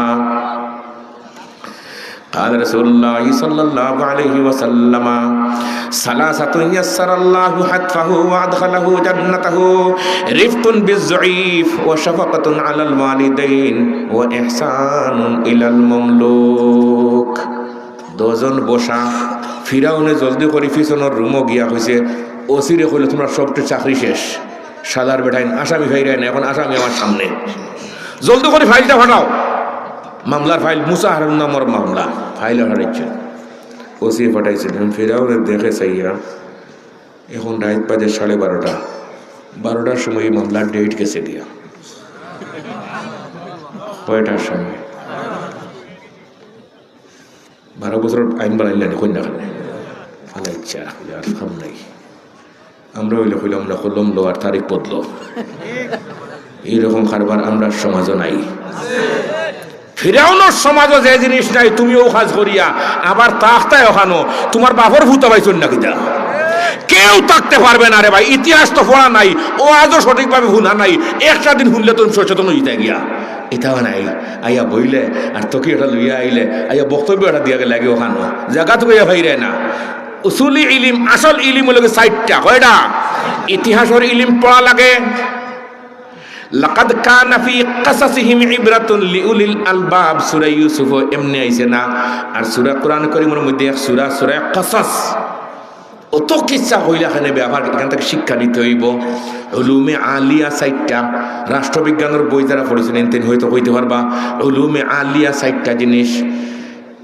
قال رسول الله صلى الله عليه وسلم: ثلاثة يسر الله حتفه وأدخله جنته: رفق بالضعيف، وشفقة على الوالدين، وإحسان إلى المملوك। দুইজন বসা, ফিরাউনে জলদি করি পিছনর রুমো গিয়া কইছে, "ওসিরে কইলো, তুমরার সবটির চাকরি শেষ।" শালার বেটাইন আসামি ফাইরায় না, এখন আসামি আমার সামনে। জলদি করি ফাইলটা ফাটাও। মামলার ফাইল, মুসা হারুন নামর মামলা। ফাইল ফাটাইছে। ওসি ফাটাইছে। এখন ফিরাউনে দেখে চাইয়া, এখন রাইত বাজে সাড়ে বারোটা। বারোটার সময় এই মামলার ডেট গেছে গিয়া। কয়টার সময়? বারো বছর আইন বানাইলেন, কই না কেনে? আল্লাহ ইচ্ছা, আর কাম নাই। আমরা অইলে কইলাম না, কলম লো আর তারিখ বদলো। এইরকম কারবার আমরার সমাজো নাই। ফিরাউনর সমাজো যে জিনিস নাই, তুমি অউ কাজ করিয়া আবার তাখতায় অখানো, তুমার বাপর ফুতা পাইছইন না কিতা? কেউ থাকতে পারবে না রে ভাই, ইতিহাস তো পড়া নাই, ওয়াজও সঠিকভাবে হুনা নাই, একটা দিন হুনলে তুমি সচেতন অইতা গিয়া। ইতাও নাই, আইয়া বইলে আর তকি এটা লইয়া আইলে, আইয়া বক্তব্য এটা দিয়া গেলে আগে অখানো, জাগা তো গিয়া ফাইরে না। উসুলি ইলিম, আসল ইলিম অইলো গি চাইরটা, কয়টা? ইতিহাসর ইলিম পড়া লাগে। লাকাদ কানা ফি কাসাসিহিম ইবরাতুন লিউলিল আলবাব, সূরা ইউসুফো এমনে আইছে না? আর সূরা, কোরআন করিমর মধ্যে এক সূরা, সূরা কাসাস। অত কিচ্ছা কইলা কেনে, ব্যাপার এখান থাকি শিক্ষা নিতে অইবো। উলুমে আলিয়া চাইরটা, রাষ্ট্রবিজ্ঞানর বই যারা পড়ছইন, এনতেন হয়তো কইতে পারবা, উলুমে আলিয়া চাইরটা জিনিস।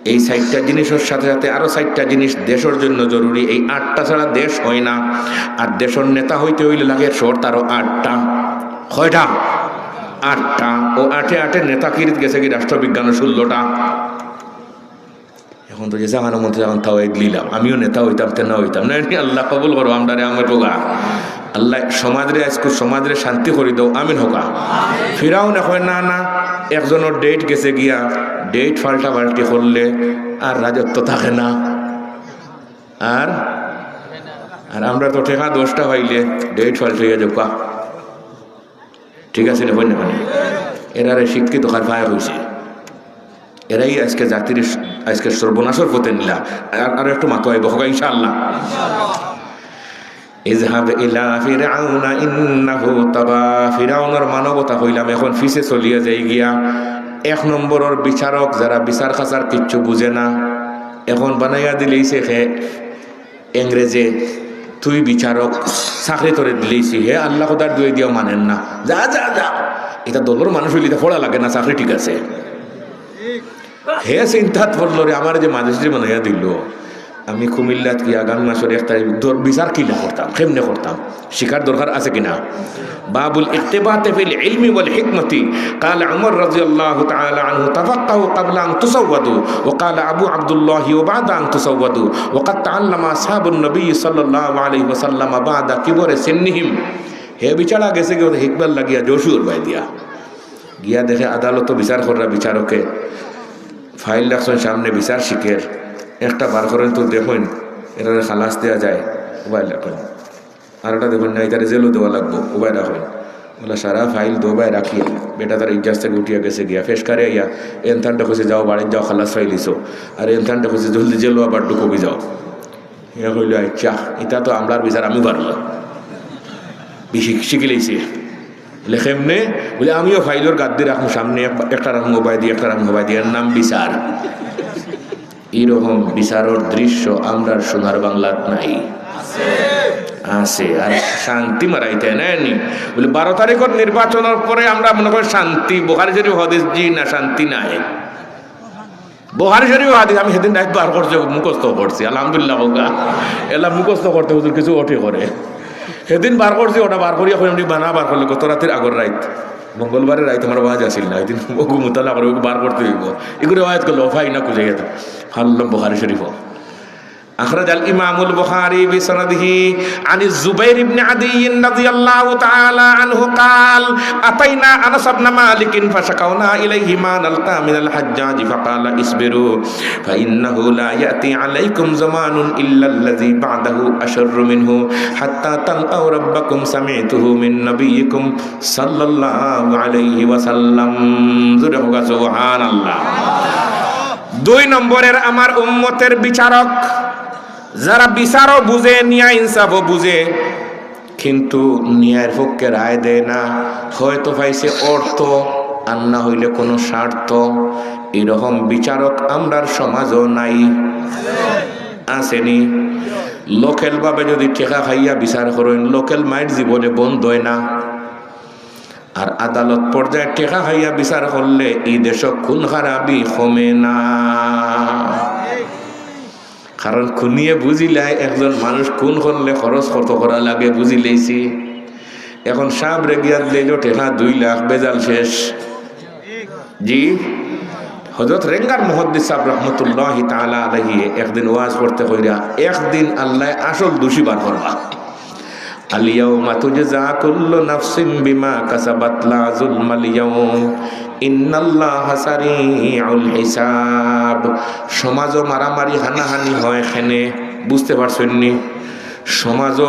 এই চাইরটা জিনিসর সাথে সাথে আরো চাইরটা জিনিস দেশর জন্য জরুরি। এই আটটা ছাড়া দেশ হয় না। আর দেশর নেতা হইতে অইলে লাগে শর্ত আরো আটটা। কয়টা? আটটা। ও আটে আটে নেতাগিরিত গেছে গি রাষ্ট্রবিজ্ঞানও ষোলোটা। এখন তো যে জাগানো মন্ত্রী এখন তাও এক নিলাম, আমিও নেতা হইতাম, তেনা হইতাম। না, নি আল্লাহ কবুল করো আমরারে, আমি টোগা। আল্লাহ সমাজরে আজকে সমাজরে শান্তি করি দাও, আমিন হোকা। ফিরাউনে কয়, "না, না, একজনর ডেট গেছে গিয়া, ডেট পাল্টা পাল্টি করলে আর রাজত্ব থাকে না।" আর, আর আমরা তো টেকা দশটা পাইলে ডেট পাল্টাইয়া যাউক্কা। ঠিক আছে নি, কই না, কই না? এরারে শিক্ষিত কার পায় হইছে। এরাই আজকে জাতির স-, আজকে সর্বনাশর পথে নিলা। আর, আরো একটু মাতো আইবো, হোক ইনশাআল্লাহ। ইযহাব ইলা ফিরআউনা ইন্নাহু তাগা। ফিরাউনর মানবতা কইলাম, এখন পিছে চলিয়া যাই গিয়া। এক নম্বরর বিচারক, যারা বিচার কাছার কিচ্ছু বুঝে না, এখন বানাইয়া দিলেইছে খে ইংরেজে, তুই বিচারক, চাকরি তোরে দিলেইছি, হে আল্লাহ খোদার দুয়াই দিয়াও মানের না। যা, যা, যা। ইতা দলর মানুষ অইলে ইতা পড়া লাগে না, চাকরি ঠিক আছে। হে চিন্তাত পড়লো রে, আমারে যে ম্যাজিস্ট্রেট বানাইয়া দিলো, আমি কুমিল্লাত গিয়া আগামী মাসর এক তারিখ দর-, বিচার কিলা করতাম, কেমনে করতাম, শিখার দরকার আছে কিনা? باب الاقتباس في العلم والحكمة. قال عمر رضي الله تعالى عنه: تفقهوا قبل أن تسودوا. وقال أبو عبد الله: وبعد أن تسودوا. وقد تعلم أصحاب النبي صلى الله عليه وسلم بعد كبر سنهم. হে বিচারা গেছে গিয়া হিকমত লাগিয়া জোশুর বাই দিয়া। গিয়া দেখে আদালতো বিচার কররা বিচারকে। ফাইল রাখছইন সামনে, বিচার শিখের। একটা বার করইন তো দেখইন, এরারে খালাস দেয়া যায়। উবাই রাখইন। আর ওটা দেখইন না, ইতারে জেলও দেওয়া লাগবো, উবাই রাখইন। বলে, সারা ফাইল দোবায় রাখিয়া, বেটা তার ইজ্জাজ থাকি উঠিয়া গেছে গিয়া, ফেশকারে আইয়া, এনথানটা কইছে, "যাও, বাড়িত যাও, খালাস পাইলিছো।" আর এনথানটা কইছে, "জলদি জেলো আবার ঢুকো, যাও।" হে কইলো, "আচ্ছা, ইতা তো আমরার বিচার আমি পারমু।" বেশি শিখিলাইছে। বলে, "কেমনে?" বলে, "আমিও ফাইলর গাদ্দি রাখমু সামনে, এক-, একটা রাখমু উবায়দি, একটা রাখমু উবায়দি, এর নাম বিচার।" এইরকম বিচারর দৃশ্য আমরার সোনার বাংলাত নাই। আছে, আর শান্তি মারাইতে নাই নি। বলে, "বারো তারিখর নির্বাচনর পরে আমরা মনে করি শান্তি, বুখারী শরীফ হাদিস, জি না, শান্তি নাই।" বুখারী শরীফ হাদিস আমি সেদিন রাইত বার করছি, মুখস্থ করছি, আলহামদুলিল্লাহ হোক। এলা মুখস্থ করতে হুজুর কিছু ওঠে করে। সেদিন বার করছি, ওটা বার করিয়া কই আমি বানা বার করলে গত রাতের আগর রাইত, মঙ্গলবারে রাইত আমার ওয়াজ আছিল না, ওই দিন ওগু মুতালা করে ওগু বার করতে হইব। এগুলো ওয়াজ করলে ওফাই না খুঁজে গেছে। ফাল্লাম বুখারী শরীফ। أخرج الإمام البخاري بسنده عن الزبير بن عدي رضي الله تعالى عنه قال: أتينا أنس بن مالك فشكونا إليه ما نلقى من الحجاج فقال: اصبروا فإنه لا يأتي عليكم زمان إلا الذي بعده أشر منه حتى تلقوا ربكم سمعته من نبيكم صلى الله عليه وسلم. জোরে কউক্কা সুবহানাল্লাহ। দুই নম্বরের আমার উম্মতের বিচারক, যারা বিচারও বুঝে, ন্যায় ইনসাফও বুঝে, কিন্তু ন্যায়ের পক্ষে রায় দেয় না। হয়তো পাইছে অর্থ, আর না হইলে কোনো স্বার্থ। এরকম বিচারক আমরার সমাজও নাই, আছেনি? লোকেল ভাবে যদি টেকা খাইয়া বিচার করইন, লোকেল মাইর জীবনে বন্ধ হয় না। আর আদালত পর্যায়ে টেকা খাইয়া বিচার করলে ই দেশো খুন খারাবি কমে না। কারণ খুনিয়ে বুঝিলায় একজন মানুষ খুন করলে খরচ কত করা লাগে বুঝিলাইছি। এখন সাবরে গিয়া দিলাইলো টেকা দুই লাখ, বেজাল শেষ। জি, হযরত রেঙ্গার মুহাদ্দিস সাব রহমতুল্লাহি তাআলা আলাইহি একদিন ওয়াজ করতে কইরা, একদিন আল্লায় আসল দোষী বার করবা। اليوم تجزى كل نفس بما كسبت لا ظلم اليوم إن الله سريع الحساب। সমাজও মারামারি হানাহানি হয় কেনে, বুঝতে পারছইন নি? সমাজও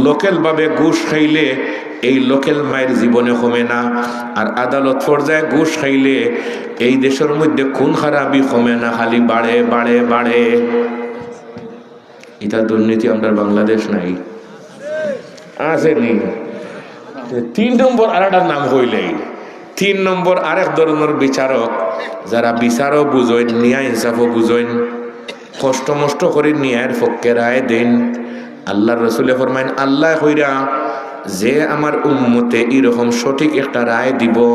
লোকেল ভাবে ঘুষ খাইলে এই লোকেল মাইর জীবনে কমে না, আর আদালত পর্যায়ে ঘুষ খাইলে এই দেশর মধ্যে খুন খারাবি কমে না, খালি বাড়ে, বাড়ে, বাড়ে। ইটা দুর্নীতি আমরার বাংলাদেশ নাই, আছেনি? তিন নম্বর আরেকটার নাম কইলাই, তিন নম্বর আরেক ধরনর বিচারক, যারা বিচারও বুঝইন, ন্যায় ইনসাফও বুঝইন, কষ্ট মষ্ট করি ন্যায়ের পক্ষে রায় দেইন। আল্লার রসুলে ফরমাইন, আল্লায় কইরা যে আমার উম্মতে ইরকম সঠিক একটা রায় দিবো,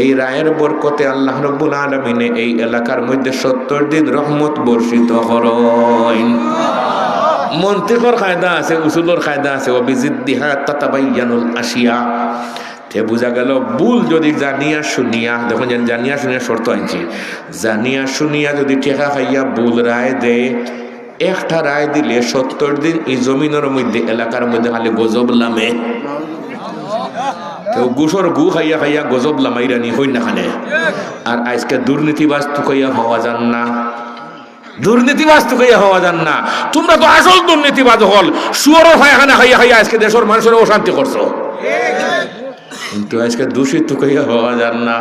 এই রায়ের বরকতে আল্লাহ রব্বুল আলামিনে এই এলাকার মধ্যে সত্তর দিন রহমত বর্ষিত করইন। মন্তিকর কায়দা আছে, উসুলর কায়দা আছে, وبضدها تتبين الأشياء। তে বুঝা গেল, ভুল যদি জানিয়া শুনিয়া, দেখইন জান-, জানিয়া শুনিয়া শর্ত আনছি, জানিয়া শুনিয়া যদি টেকা খাইয়া ভুল রায় দেয়, একটা রায় দিলে সত্তর দিন ই জমিনর মধ্যে, এলাকার মধ্যে খালি গজব লামে। কেউ ঘুষর গু খাইয়া খাইয়া গজব লামাইরা নি, কইন না কেনে? আর আইজকে দুর্নীতিবাজ তুকাইয়া পাওয়া যার না, দুর্নীতিবাজ তুকাইয়া পাওয়া যার না। তুমরা তো আসল দুর্নীতিবাজ অকল, শুয়োরর পায়খানা খাইয়া খাইয়া আইজকে দেশর মানষরে অশান্তি করছো। কিন্তু আইজকে দোষী তুকাইয়া পাওয়া যার না।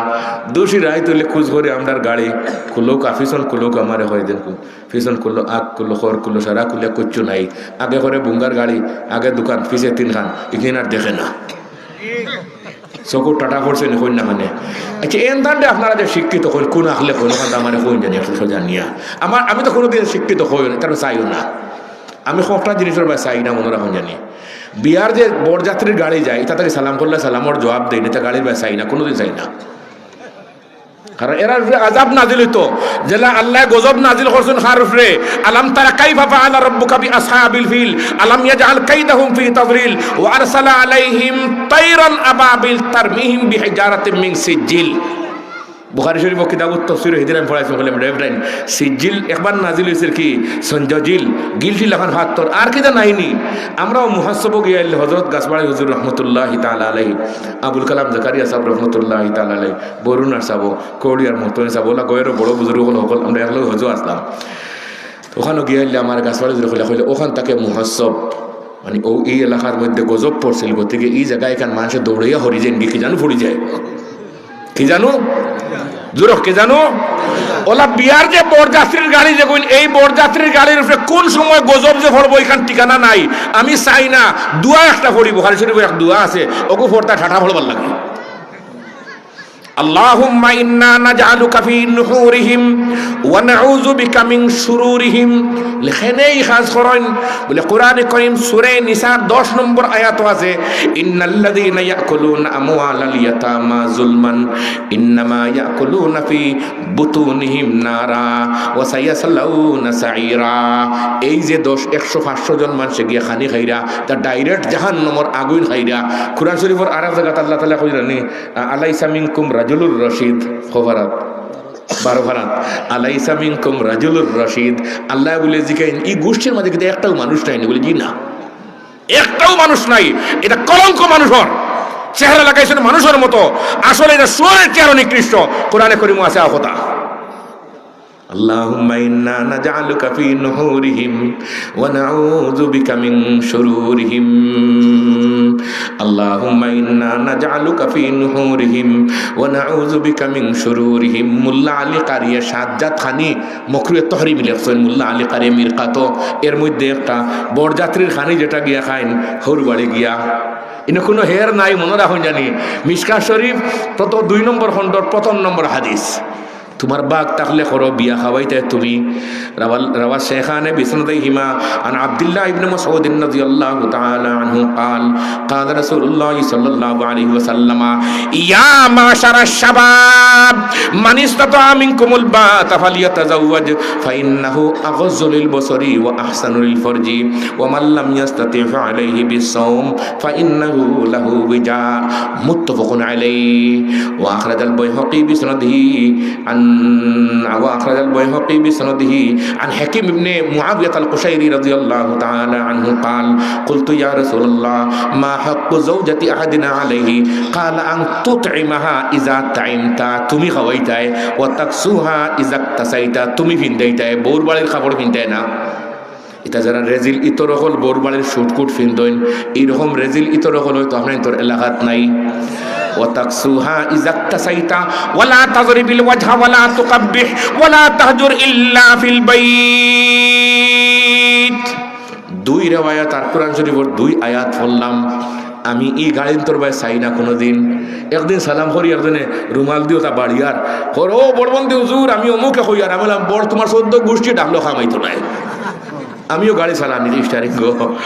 দোষী রাইত অইলে খুঁজ করি আমরার গাড়ি, খুলউক্কা, পিছন খুলউক্কা, আমারে কয় দিন। পিছন খুললো, আগ খুললো, খর খুললো, সারা খুলিয়া কিচ্ছু নাই। আগে করে বুঙ্গার গাড়ি, আগে দোকান, পিছে তিনখান, ইখান আর দেখে না। চকুর টাটা পড়ছে নি, কইন না কেনে? আচ্ছা, এন ধান্দে আপনারা যে শিক্ষিত, কইন, কোন আখলে কইন, ওখান আমারে কইন জানি, একটু সোজা নিয়া। আমার, আমি তো কোনোদিন শিক্ষিত কইও না, তার চাইও না। আমি কয়েকটা জিনিসর বায় চাই না, মনে রাখইন জানি। বিয়ার যে বরযাত্রীর গাড়ি যায়, ইতা থাকি সালাম করলে সালামর জবাব দেইন, ইতা গাড়ির বায় চাই না, কোনোদিন চাই না। কারণ এরার উপরে আযাব নাজিল অইতো, যেলা আল্লায় গজব নাজিল করছইন কার উপরে? ألم تر كيف فعل ربك بأصحاب الفيل ألم يجعل كيدهم في تضليل وأرسل عليهم طيرا أبابيل ترميهم بحجارة من سجيل। বুখারী শরীফ ও কিতাবুত তাফসীর হিদিন আমি পড়াইছি, বললাম, রেভারেন্ড, সিজিল একবার নাজিল অইছে কি? সঞ্জজিল, গিলটি লাখান ফাত্তর, আর কিতা নাইনি? আমরাও মুহাসসাবো গিয়া আইলে হযরত গাছবাড়ি হুজুর রহমতুল্লাহি তাআলা আলাইহি, আবুল কালাম জাকারিয়া সাব রহমতুল্লাহি তাআলা আলাইহি, বরুণার সাবো, কৌড়িয়ার মুহতমিম সাবো, ওলা গয়েরও বড় বুজুর্গ অকল, অকল আমরা একলগে হজো আসলাম। ওখানো গিয়া আইলে আমার গাছবাড়ি হুজুরে কইলা, কইলে, ওখান থাকে মুহাসসাব, মানে, ও ই এলাকার মধ্যে গজব পড়ছিল, গতিকে ই জাগায় এখান মানষে দৌড়াইয়া হরি যাইন গি, কি জানো পড়ি যায়। কি জানো? জোরে কউক্কা, কি জানো? ওলা বিয়ার যে বরযাত্রীর গাড়ি যে কইন, এই বরযাত্রীর গাড়ির উপরে কোন সময় গজব যে পড়বো, ইখান ঠিকানা নাই। আমি চাই না, দোয়া একটা পড়ি, বুখারী শরীফো এক দোয়া আছে, ওগু পড়তা ঠাটা পড়বার লাগে। اللهم إنا نجعلك في نحورهم ونعوذ بك من شرورهم। লেখেনে ই কাজ করইন। বলে, কোরআনে করিম সূরা নিসার দশ নম্বর আয়াতো আছে, إن الذين يأكلون أموال اليتامى ظلما إنما يأكلون في بطونهم نارا وسيصلون سعيرا। এই যে দশ, একশো, পাঁচশো জন মানষে গিয়া খানি খাইরা, তা direct জাহান্নামর আগুইন খাইরা। কোরআন শরীফর আরেক জাগাত আল্লাহ তাআলা কইরা নি, أليس منكم رجل رشيد؟ খবরাত। বারো পারাত, "আলাইসা মিনকুম রাজুলুর রশিদ।" আল্লায় বুলে জিকাইন, "ই গুষ্টির মাঝে কিন্তু একটাও মানুষ নাই নি?" বুলে, "জি না, একটাও মানুষ নাই, ইটা কলঙ্ক মানুষর। চেহারা লাগাইছইন মানুষর মতো, আসলে ইটা শুয়োরের চেয়ে আরো নিকৃষ্ট।" কোরআনে করিমো আছে আ কথা। اللهم إنا نجعلك في نحورهم ونعوذ بك من شرورهم। اللهم إنا نجعلك في نحورهم ونعوذ بك من شرورهم। মোল্লা আলী কারিয়ে সাত জাত খানি মকরুহে তহরিমি লেখছইন, মোল্লা আলী কারিয়ে মিরকাতো, এর মধ্যে একটা বরযাত্রীর খানি যেটা গিয়া খাইন হউর বাড়ি গিয়া। ইনো কুনু হের নাই, মনো রাখইন জানি, মিশকাত শরীফ তত দুই নম্বর খণ্ডর প্রথম নম্বর হাদিস। তুমার ভাগ থাকলে করো, বিয়া খাওয়াইতায় তুমি। রাওয়াল-, রাওয়া শেখানে বিসনাদিহিমা আন আব্দুল্লাহ ইবনে মাসউদ রাদিয়াল্লাহু তাআলা আনহু قال، قال رسول الله صلى الله عليه وسلم، يا معشر الشباب، من استطاع منكم الباءة فليتزوج، فإنه أغض للبصر وأحصن للفرج، ومن لم يستطع فعليه بالصوم، فإنه له وجاء، متفق عليه، وأخرج البيهقي بسنده عن، وأخرج البيهقي بسنده عن حكيم بن معاوية القشيري رضي الله تعالى عنه قال، قلت يا رسول الله، ما حق زوجة أحدنا عليه؟ قال، أن تطعمها إذا طعمت، তুমি খাওয়াইতায়, وتكسوها إذا اكتسيت، তুমি ফিন্দাইতায়, বউর বাড়ির কাপড় ফিন্দায় না। ইতা যারা রেজিল ইতর অকল বউর বাড়ির suit-coat ফিন্দইন, এইরকম রেজিল ইতর অকল অয়তো আপনাইনতর এলাকাত নাই। وتكسوها إذا اكتسيت، ولا تضرب الوجه، ولا تقبح، ولا تهجر إلا في البيت। দুই রেওয়ায়াত আর কোরআন শরীফর দুই আয়াত পড়লাম। আমি ই গাড়িন্তর বায় চাই না কুনুদিন। একদিন সালাম করি, একজনে রুমাল দিও তা বাড়িয়ার, কর, "ও বড়বন্দি হুজুর, আমি অমুকে কইয়ার।" আমি বললাম, "বড় তুমার চৌদ্দ গুষ্টি ডাকলো কামাইতো নায়।" আমিও গাড়ি চালানি, steering গো।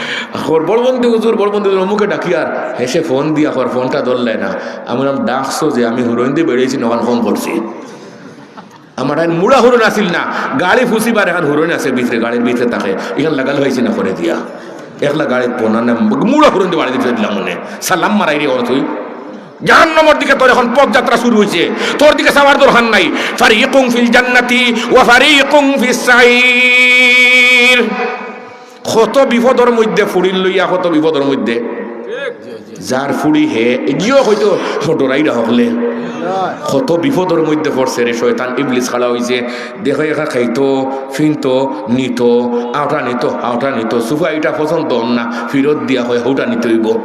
কর, "বড়বন্দি হুজুর, বড়বন্দি হুজুর, অমুকে ডাকিয়ার।" হেষে ফোন দিয়া কর, ফোনটা ধরলে না। আমি বললাম, "ডাকছো যে, আমি হুরইন্দি বেড়াইছি, নখান কম করছি।" আমার আইন মুড়া হুরন আছিল না, গাড়ি ফুসিবার এখান হুরন আছে ভিতরে, গাড়ির ভিতরে থাকে, এখান লাগাল হয়েছে না করে দিয়া, একলা গাড়িত পোনা না, মুড়া হুরন দিয়ে বাড়ি দিতে দিলাম মনে, সালাম মারাই রে ওরা তুই। জাহান্নামর দিকে তোর এখন পথযাত্রা শুরু হইছে, তোর দিকে যাওয়ার দরকার নাই। فريق في الجنة وفريق في السعير। কত বিপদর মধ্যে ফুড়ির লইয়া, কত বিপদর মধ্যে। যার ফুড়ি হে, এগিয়েও হয়তো ডরাই না হকলে। কত বিপদর মধ্যে পড়ছে রে শয়তান, ইবলিস খাড়া হইছে। দেখো, একা খাইতো, ফিনতো, নিতো, আউটা নিতো, আউটা নিতো। সুফা ইটা পছন্দ হন না, ফিরত দিয়া হয়, হউটা নিতে হইব।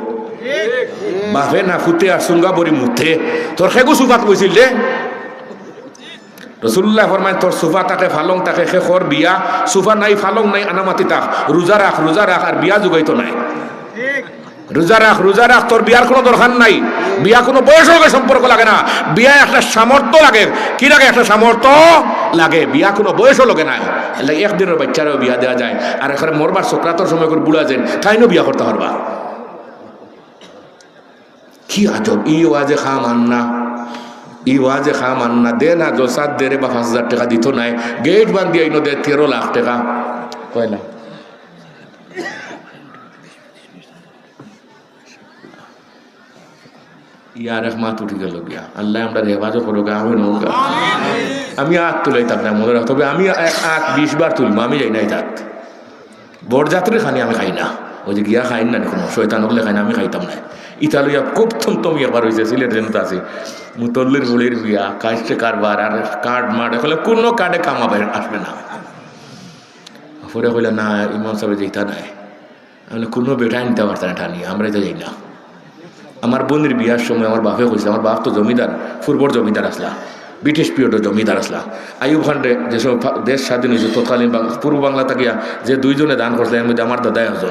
বাপে না ফুতে আর সুঙ্গা বড়ি মুতে। তোর খেগু সুফাত কইছিল রে। রসুলুল্লাহ ফরমায়, "তোর সুফা থাকে, ফালং থাকে, খে খর বিয়া, সুফা নাই, ফালং নাই, আনামাতি থাক, রোজা রাখ, রোজা রাখ, আর বিয়া জুগাইতো নাই। রোজা রাখ, রোজা রাখ, তোর বিয়ার কোনো দরকার নাই, বিয়া কোনো বয়সর লগে সম্পর্ক লাগে না, বিয়া একটা সামর্থ্য লাগে।" কি লাগে? একটা সামর্থ্য লাগে, বিয়া কোনো বয়সর লগে নাই। এর লাগি এক দিনর বাচ্চারেও বিয়া দেওয়া যায়, আর এখানে মরবার সকরাতর সময় করে বুড়া যেন, তাইনও বিয়া করতা পারবা। কি আজব, ই ওয়াজে খাম আন না, ই ওয়াজে খাম আন না, দে না, জলসাত দে রে বা পাঁচ হাজার টেকা দিত নাই, গেট বান্ধিয়া ইনো দে তেরো লাখ টেকা, কয় না? ইয়ার এক মাত উঠি গেল গিয়া, আল্লাহ আমরা হেফাজত করো গা, আমি নৌকা। আমি আত তুলাইতাম না, মনে রাখো, তবে আমি এক আত বিশ বার তুলবো, আমি যাই না এই আত। বরযাত্রীর খানি আমি খাই না, ওই যে গিয়া খাই না, কোনো শয়তান হকলে খাই না, আমি খাইতাম না। ইতা লইয়া খুব থমথমি একবার হইছে, সিলেট যেন তো আছে, মুতল্লির বুড়ির বিয়া, কাশে কারবার, আর কার্ড মার্ড, এখন কোনো কার্ডে কাম আবে-, আসবে না। পরে কইলা, "না, ইমাম সাহেব যেতা নাই।" আমি বলি, "কোনো বেটায় নিতা পারতা না টানি, আমরা তো যাই না।" আমার বোনের বিয়ার সময় আমার বাপে কইছে, আমার বাপ তো জমিদার, পূর্বর জমিদার আসলা, ব্রিটিশ পিরিয়ডর জমিদার আসলা। আইয়ুব খানরে যে সময় ফা-, দেশ স্বাধীন হইছে, তৎকালীন বাং-, পূর্ব বাংলা থাকিয়া যে দুইজনে দান করছিলা, এর মধ্যে আমার দাদা একজন।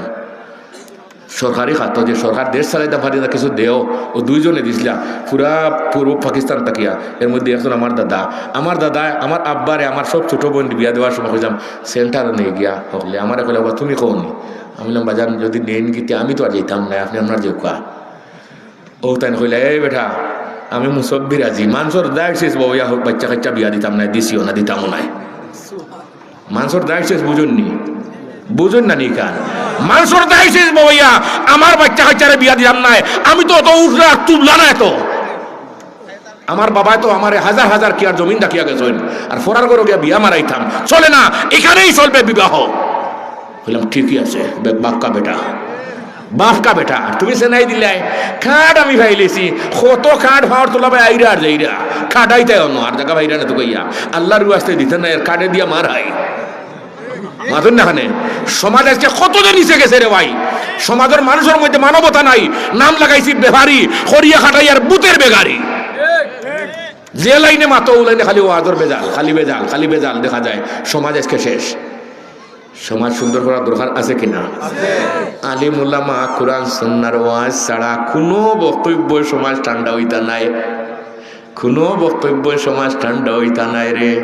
সরকারি খাত, যে সরকার দেশ চালাইতা পারি না, কিছু দেও, ও দুইজনে দিছিলা, পুরা পূর্ব পাকিস্তান থাকিয়া। এর মধ্যে একজন আমার দাদা, আমার দাদা, আমার আব্বারে, আমার সব ছোট বোন বিয়া দেওয়ার সময় কইলাম, "সেন্টারো নিয়ে গিয়া হকলে।" আমারে কইলা, "বাবা, তুমি কও নি?" আমি বললাম, "বাজান, যদি নেইন গিতে আমি তো আর যাইতাম না, আপনি আপনার যে কয়া।" ও তাইন কইলা, "এই বেটা, আমি মুসব্বির আজি, মানষর দায় শেষ বউয়া হোক, বাচ্চা কাচ্চা বিয়া দিতাম না, দিছিও না, দিতামও নাই।" মানষর দায় শেষ বুঝইন নি? বুঝইন না নি কান? মানষর দায় শেষ বউয়া, আমার বাচ্চা কাচ্চারে বিয়া দিতাম না, আমি তো অত উঠরা তুললা না এত। আমার বাবায় তো আমারে হাজার হাজার কিয়ার জমিন ডাকিয়া গেছইন, আর ফরার ঘরো গিয়া বিয়া মারাইতাম, চলে না, এখানেই চলবে বিবাহ। কইলাম, "ঠিকই আছে, বে-, বাক্কা বেটা, বাক্কা বেটা, তুমি সেনাই দিলাই, কার্ড আমি ফাইলিছি, কত কার্ড ফাওয়ার তোলা ভাই আইরা আর যাইরা, কার্ড আইতায় অন্য, আর জাগা ভাইরা না তো কইয়া, আল্লাহর ওয়াস্তে দিতে না, এর কার্ডে দিয়া মার হাই।" মাতুন না খানে, সমাজ আজকে কত যে নিচে গেছে রে ভাই, সমাজর মানুষর মধ্যে মানবতা নাই, নাম লাগাইছি বেপারি, করিয়া খাটাই আর বুতের বেগারি। যে লাইনে মাতো, ও লাইনে খালি ওয়াজর বেজাল, খালি বেজাল, খালি বেজাল দেখা যায়। সমাজ আজকে শেষ। সমাজ সুন্দর করার দরকার আছে কিনা? আলিম উলামা, কোরআন সুন্নাহর ওয়াজ ছাড়া কোনো বক্তব্য সমাজ ঠান্ডা হইতা নাই, কোনো বক্তব্য সমাজ ঠান্ডা হইতা নাই রে।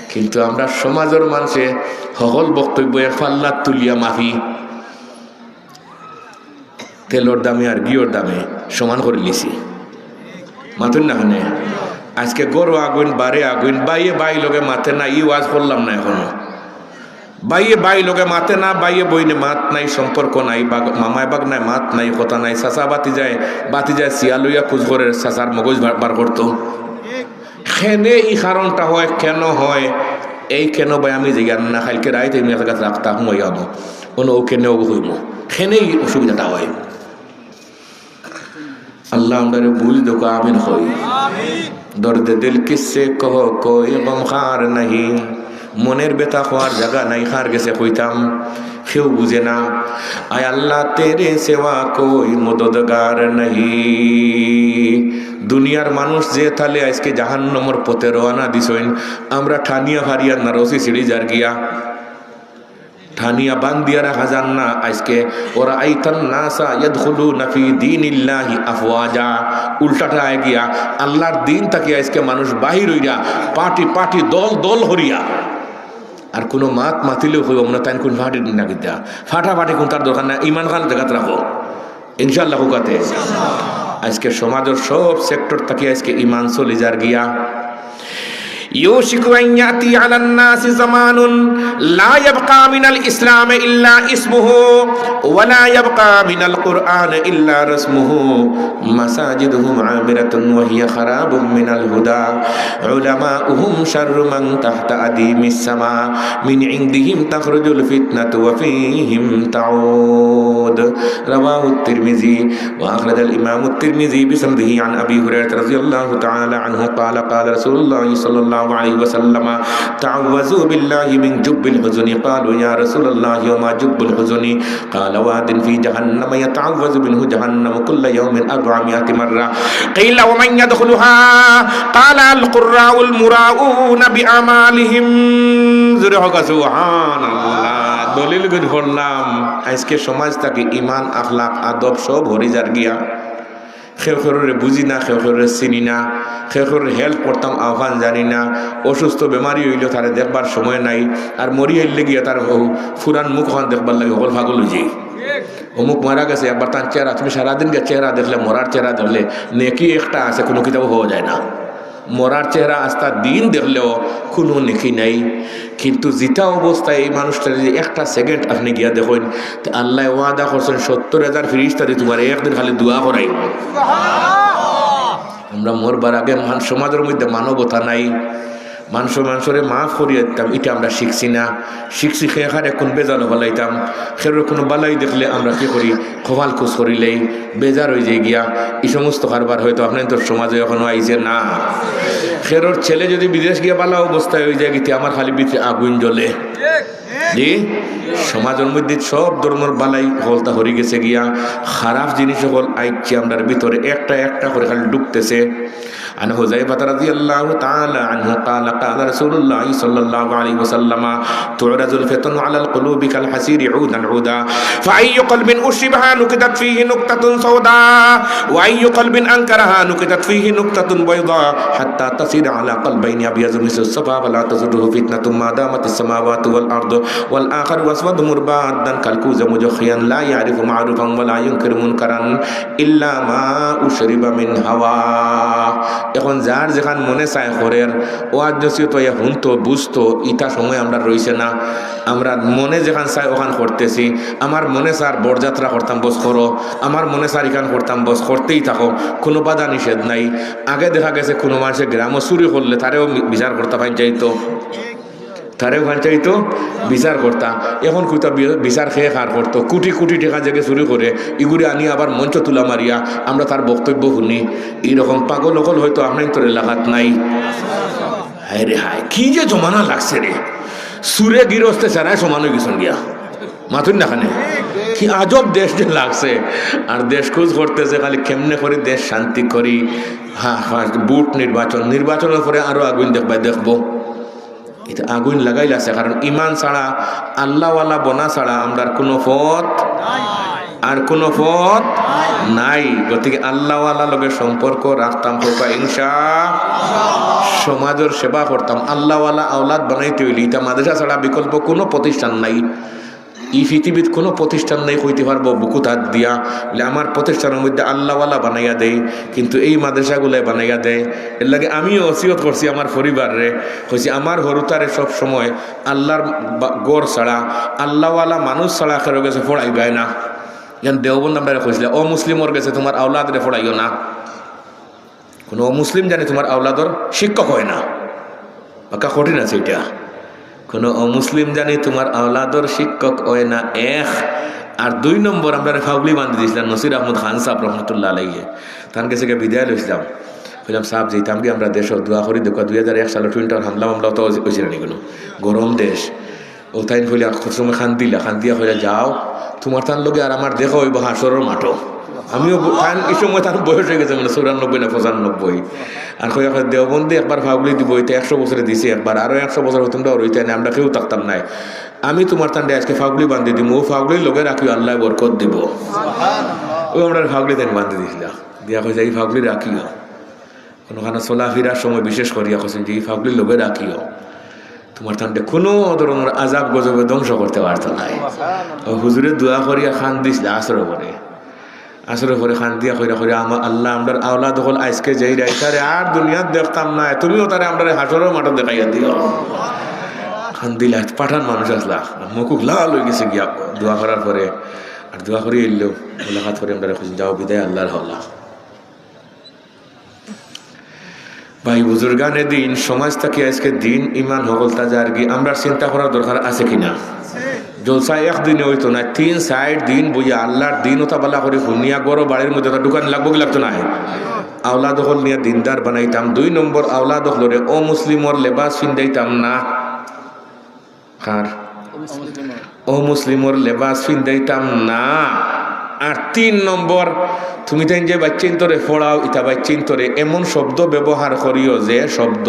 কিন্তু আমরা সমাজর মানষে হকল বক্তব্য এক পাল্লাত তুলিয়া মাফি। তেলর দামে আর ঘিওর দামে সমান করি লিছি। মাতুন না খানে। আজকে ঘরো আগুন, বারে আগুন, ভাইয়ে ভাই লগে মাতে না, ই ওয়াজ করলাম না এখনো। ভাইয়ে ভাই লগে মাতে না, ভাইয়ে বইনে মাত নাই, সম্পর্ক নাই, বাগ-, মামায় বাগনায় মাত নাই, কথা নাই, চাচা বাতি যায়, বাতি যায়, সিয়া লইয়া খুঁজ করে চাচার মগজ বার, বার করতো। কেনে ই কারণটা হয়, কেন হয়, এই কেন ভাই আমি জিগান না, কালকে রাইত আমি এক জাগাত রাখতা হুমাইয়া আনো, অনো ও কেনে ও হইমু, কেনে ই অসুবিধাটা হয়। আল্লাহ আমরারে বুঝ দেউক্কা, আমিন কই। দর্দে দিল কিসসে কহো কোই গমখার নাহি, মনের ব্যথা কওয়ার জাগা নাই, কার গেছে কইতাম, কেউ বুঝে না। আয় আল্লাহ তেরে সেওয়া কোই মদদগার নাহি। দুনিয়ার মানুষ যে তালে আজকে জাহান্নামর পথে রওয়ানা দিছইন, আমরা টানিয়া ফারিয়ার না, রশি ছিড়ি যার গিয়া। টানিয়া বান্ধিয়া রাখা যার না। আজকে ওরাআইতান নাসা ইয়াদখুলুনা ফি দীনিল্লাহি আফওয়াজা, উল্টাটা আয় গিয়া আল্লাহর দিন থাকি আজকে মানুষ বাহির অইরা পার্টি পার্টি, দল দল করিয়া। আর কোনো মাত মাতিলেও কইব, "মনে তাইন কোন ফাটি না কিতা?" ফাটাফাটি কোনটার দরকার না, ইমান খান জাগাত রাখো। ইনশাআল্লাহ হুকাতে। আজকে সমাজর সব সেক্টর থাকি আজকে ইমান চলি যার গিয়া। يوشك أن يأتي على الناس زمان لا يبقى من الإسلام إلا اسمه ولا يبقى من القرآن إلا رسمه، مساجدهم عامرة وهي خراب من الهدى، علماؤهم شر من تحت أديم السماء، من عندهم تخرج الفتنة وفيهم تعود. رواه الترمذي، وأخرج الإمام الترمذي بسنده عن أبي هريرة رضي الله تعالى عنه قال، قال رسول الله صلى الله عليه وسلم، تعوذوا بالله من جب الحزن. قالوا، يا رسول الله، وما جب الحزن؟ قال، واد في جهنم يتعوذ منه جهنم كل يوم أربعمائة مرة. قيل، ومن يدخلها؟ قال، القراء المراءون بأعمالهم. জোরে হোক, সুবহানাল্লাহ। দলিল গুন করলাম, আজকে সমাজ থাকি ইমান, আখলাক, আদব সব হরি যার গিয়া। কেউ কেউরে বুঝি না, কেউ কেউরে চিনি না, কেউ কেউর হেল্প করতাম আহ্বান জানি না। অসুস্থ বেমারি অইলেও তারে দেখবার সময় নাই, আর মরি হারলে গিয়া তার হউ ফুরান মুখ অখান দেখবার লাগি হকল পাগল অই যায়। অমুক মারা গেছে, একবার তার চেহারা, তুমি সারাদিন গিয়া চেহারা দেখলে, মরার চেহারা দেখলে, নেকি একটা আছে, কোনো কিতাবো পাওয়া যায় না। মরার চেহারা আস্তা দিন দেখলেও কোনো নেকি নাই। কিন্তু জিতা অবস্থায় এই মানুষটারে যদি একটা সেকেন্ড আপনি গিয়া দেখইন, তে আল্লায় ওয়াদা করছেন, সত্তর হাজার ফিরিস্তা দি তুমারে একদিন খালি দোয়া করাইবো। আমরা মরবার আগে মান-, সমাজর মধ্যে মানবতা নাই, মানষে মানষরে মাফ করিয়া দিতাম, ইটা আমরা শিখছি না। শিখছি কেউর কুন বেজালো ফালাইতাম, কেউর কুনু বালাই দেখলে আমরা কি করি, কপাল কুচ করিলাই, বেজার অই যায় গিয়া। ই সমস্ত কারবার হয়তো আপনাইনতর সমাজে এখনো আইছে না। কেউর ছেলে যদি বিদেশ গিয়া বালা অবস্থায় অই যায় গিয়া, তে আমার খালি ভিতরে আগুন জ্বলে। জি, সমাজর মধ্যে সব ধরনর বালাই হকলতা হরি গেছে গিয়া, খারাপ জিনিস হকল আইছে আমরার ভিতরে একটা একটা করি খালি ঢুকতেছে। عن حذيفة رضي الله تعالى عنه قال، قال رسول الله صلى الله عليه وسلم، تعرض الفتن على القلوب كالحصير عودا عودا، فأي قلب أشربها نكتت فيه نكتة سوداء، وأي قلب أنكرها نكتت فيه نكتة بيضاء، حتى تصير على قلبين أبيض مثل الصفا، فلا تضره فتنة ما دامت السماوات والأرض. والآخر أسود مربادا كالكوز مجخيا لا يعرف معروفا ولا ينكر منكرا إلا ما أشرب من هواه। এখন যার যেখান মনে চায় করের, ওয়াজ নসিহত অইয়া হুনতো, বুঝতো, ইতা সময় আমরার রইছে না। আমরার মনে যেখান চায় ওখান করতেছি। আমার মনে চার বরযাত্রা করতাম, বস করো। আমার মনে চার ইখান করতাম, বস করতেই থাকো, কুনু বাধা নিষেধ নাই। আগে দেখা গেছে কুনু মানষে গ্রামো চুরি করলে তারেও মি-, বিচার করতা পাইন যাইতো। তারেও ফান চাইতো, বিচার করতা। এখন কইতা বি-, বিচার কে কার করতো? কুটি কুটি টেকা যেগে চুরি করে, ইগুরে আনি আবার মঞ্চ তুলা মারিয়া আমরা তার বক্তব্য হুনি। ইরকম পাগল অকল হয়তো আপনাইনতর এলাকাত নাই। হায় রে হায়, কি যে জমানা লাগছে রে। চুরে গিরস্তে সারায় সমান অইগেছইন গিয়া। মাতইন না কেনে? কি আজব দেশ যে লাগছে। আর দেশ খুজ করতেছে খালি কেমনে করি দেশ শান্তি করি। হ্যাঁ, হ্যাঁ, ভোট নির্বাচন, নির্বাচনর পরে আরো আগুইন দেখবায়, দেখবো। ইতা আগুইন লাগাইল আছে, কারণ ইমান ছাড়া, আল্লাহওয়ালা বনা ছাড়া আমরার কুনু পথ, আর কুনু পথ নাই। গতিকে আল্লাহওয়ালা লগে সম্পর্ক রাখতাম, কউক্কা ইনশা। সমাজর সেবা করতাম, আল্লাহওয়ালা আওলাদ বানাইতে অইলে ইতা মাদ্রাসা ছাড়া বিকল্প কুনু প্রতিষ্ঠান নাই। ই পৃথিবীত কুনু প্রতিষ্ঠান নাই কইতে পারবো বুকুত আত দিয়া, বলে, "আমার প্রতিষ্ঠানর মধ্যে আল্লাহওয়ালা বানাইয়া দেই, কিন্তু এই মাদ্রাসাগুলায় বানাইয়া দেয়।" এরলাগি আমিও ওসিয়ত করছি আমার পরিবাররে, কইছি, "আমার হুরুতারে সব সময় আল্লাহর বা-, ঘর ছাড়া, আল্লাহওয়ালা মানুষ ছাড়া কেউর গেছে পড়াইবায় না।" যেন দেওবন্দ আমরারে কইছিলা, "অমুসলিমর গেছে তুমার আওলাদরে পড়াইও না।" কুনু অমুসলিম জানি তুমার আওলাদর শিক্ষক অয় না। বাক্কা কঠিন আছে ইটা। কুনু অমুসলিম জানি তুমার আওলাদর শিক্ষক অয় না, এক। আর দুই নম্বর, আমরারে ফাগলি বান্ধি দিছলা নসির আহমদ খান সাব রহমতুল্লাহ আলাইহি। তান গেছে গিয়া বিদায় লইছলাম। কইলাম, "সাব, যাইতাম গি আমরা দেশো, দোয়া করি দেউক্কা, দুই হাজার এক সালো টুইন টাওয়ার হামলা মামলা তো অইছিল নি কুনু? গরম দেশ।" অউ তাইন কইলা, কত সময় কান্দিলা, কান্দিয়া কইলা, "যাও, তুমার তান লগে আর আমার দেখা অইবো হাশরর মাঠো।" আমিও ব-, তান ই সময় তান বয়স অইগেছে, মানে, চুরানব্বই না পঁচানব্বই। আর কইয়া কয়, "দেওবন্দে একবার ফাগলি দিবো, ইতা একশো বছরে দিছে একবার, আরো একশো বছর তুমরা রইতায় না, আমরা কেউ থাকতাম নায়। আমি তুমার তানরে আইজকে ফাগলি বান্ধি দিমু, অউ ফাগলির লগে রাখিও, আল্লায় বরকত দিবো।" অউ আমরারে ফাগলি তাইন বান্ধি দিছলা, দিয়া কইছে, "ই ফাগলি রাখিও।" কুনুখানো চলাফিরার সময় বিশেষ করিয়া কইছইন যে, "ই ফাগলির লগে রাখিও, তুমার তানরে কুনু ধরনর আজাব গজবে ধ্বংস করতে পারতো নায়।" অউ হুজুরে দোয়া করিয়া কান্দিছলা আছরর পরে। আছরর পরে কান্দিয়া কইরা কইরা, "আমা-, আল্লাহ, আমরার আওলাদ অকল আইজকে যাইরা, ইতারে আর দুনিয়াত দেখতাম নায়, তুমিও তারে আমরারে হাশরর মাঠো দেখাইয়া দিও।" কান্দিলা, পাঠান মানুষ আছলা, মুখ লাল অইগেছে গিয়া দোয়া করার পরে। আর দোয়া করি আইলো, মুলাকাত করি আমরারে কইছইন, "যাও, বিদায়, আল্লাহর হাওলা।" ভাই বুজুর্গানে দিন, সমাজ থাকি আইজকে দিন ইমান হকলতা যারগি, আমরার চিন্তা করার দরকার আছে কি না? জলসা এক দিনে অইতো নায়, তিন চাইর দিন বইয়া আল্লাহর দিন অতা বালা করি হুনিয়া ঘরো বাড়ির মধ্যে অতা ঢুকানি লাগবো কি লাগতো নায়? আওলাদ অকল নিয়া দিনদার বানাইতাম। দুই নম্বর, আওলাদ অকলরে অমুসলিমর লেবাস ফিন্দাইতাম না। কার? অমুসলিমর লেবাস ফিন্দাইতাম না। আর তিন নম্বর, তুমি তাইন যে বাইচ্চাইন্তরে পড়াও, ইতা বাইচ্চাইন্তরে এমন শব্দ ব্যবহার করিও যে শব্দ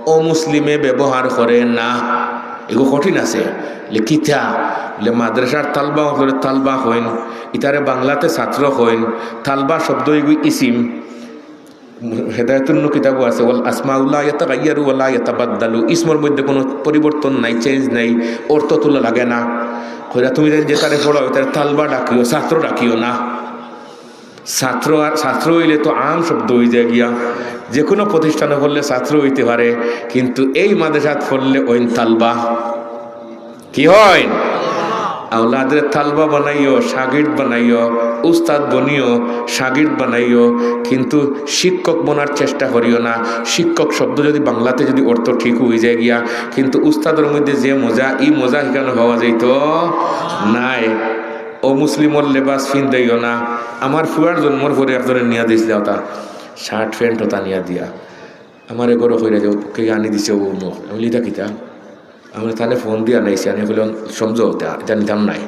অমুসলিমে ব্যবহার করে না। এগু কঠিন আছে। বলে, "কিতা?" বলে, "মাদ্রাসার তালবা অকলরে তালবা কইন, ইতারে বাংলাতে ছাত্র কইন, তালবা শব্দ এগু ইসিম।" হেদায়াতুন নূর কিতাবো আছে, "ওয়াল আসমাউ লা ইয়াতাগাইয়ারু ওয়া লা ইয়াতাবাদদালু।" ইসমর মধ্যে কুনু পরিবর্তন নাই, চেঞ্জ নাই, অর্থ তুলা লাগে না। কইরা তুমি যেন যেতারে পড়াও, ইতারে তালবা ডাকিও, ছাত্র ডাকিও না। ছাত্র আর ছাত্র অইলে তো আম শব্দ অইযায় গিয়া, যেকুনু প্রতিষ্ঠানো পড়লে ছাত্র অইতে পারে, কিন্তু এই মাদ্রাসাত পড়লে অইন তালবা। কি অইন? আওলাদরে তালবা বানাইও, শাগির্দ বানাইও, উস্তাদ বনিও, শাগির্দ বানাইও, কিন্তু শিক্ষক বনার চেষ্টা করিও না। শিক্ষক শব্দ যদি বাংলাতে যদি অর্থ ঠিক অইযায় গিয়া, কিন্তু উস্তাদর মধ্যে যে মজা, ই মজা হিকানো পাওয়া যাইতো নায়। অমুসলিমর লেবাস ফিন্দাইও না। আমার ফুয়ার জন্মর পরে একজনে নিয়া দিছলা অতা, শার্ট প্যান্ট অতা নিয়া দিয়া। আমারে ঘরো কইরা যে, "কে আনি দিছে অউ অমুক?" আমি বলি, "ইতা কিতা?" আমি তানে ফোন দিয়া আনাইছি, আনি কইলাম, "সমঝো, ইতা, ইতা নিতাম নায়।"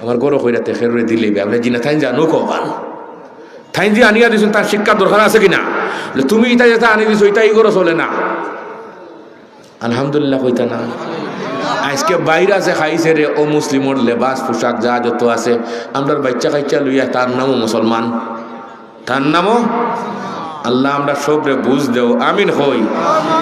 আমার ঘরো কইরা তে খেরুরে দিলে বে, আমি, "জি না, তাইন জানো কখন? তাইন যে আনিয়া দিছইন, তার শিক্ষার দরকার আছে কি না?" বলে, "তুমি ইতা যেতা আনি দিছো, ইতা ই ঘরো চলে না।" আলহামদুলিল্লাহ কইতা না? আইজকে বাইর আছে খাইছে রে, অমুসলিমর লেবাস, পোশাক যা যত আছে, আমরার বাইচ্চা কাইচ্চা লইয়া তার নামও মুসলমান। তার নামও আল্লাহ, আমরা সবরে বুঝ দেও, আমিন কই।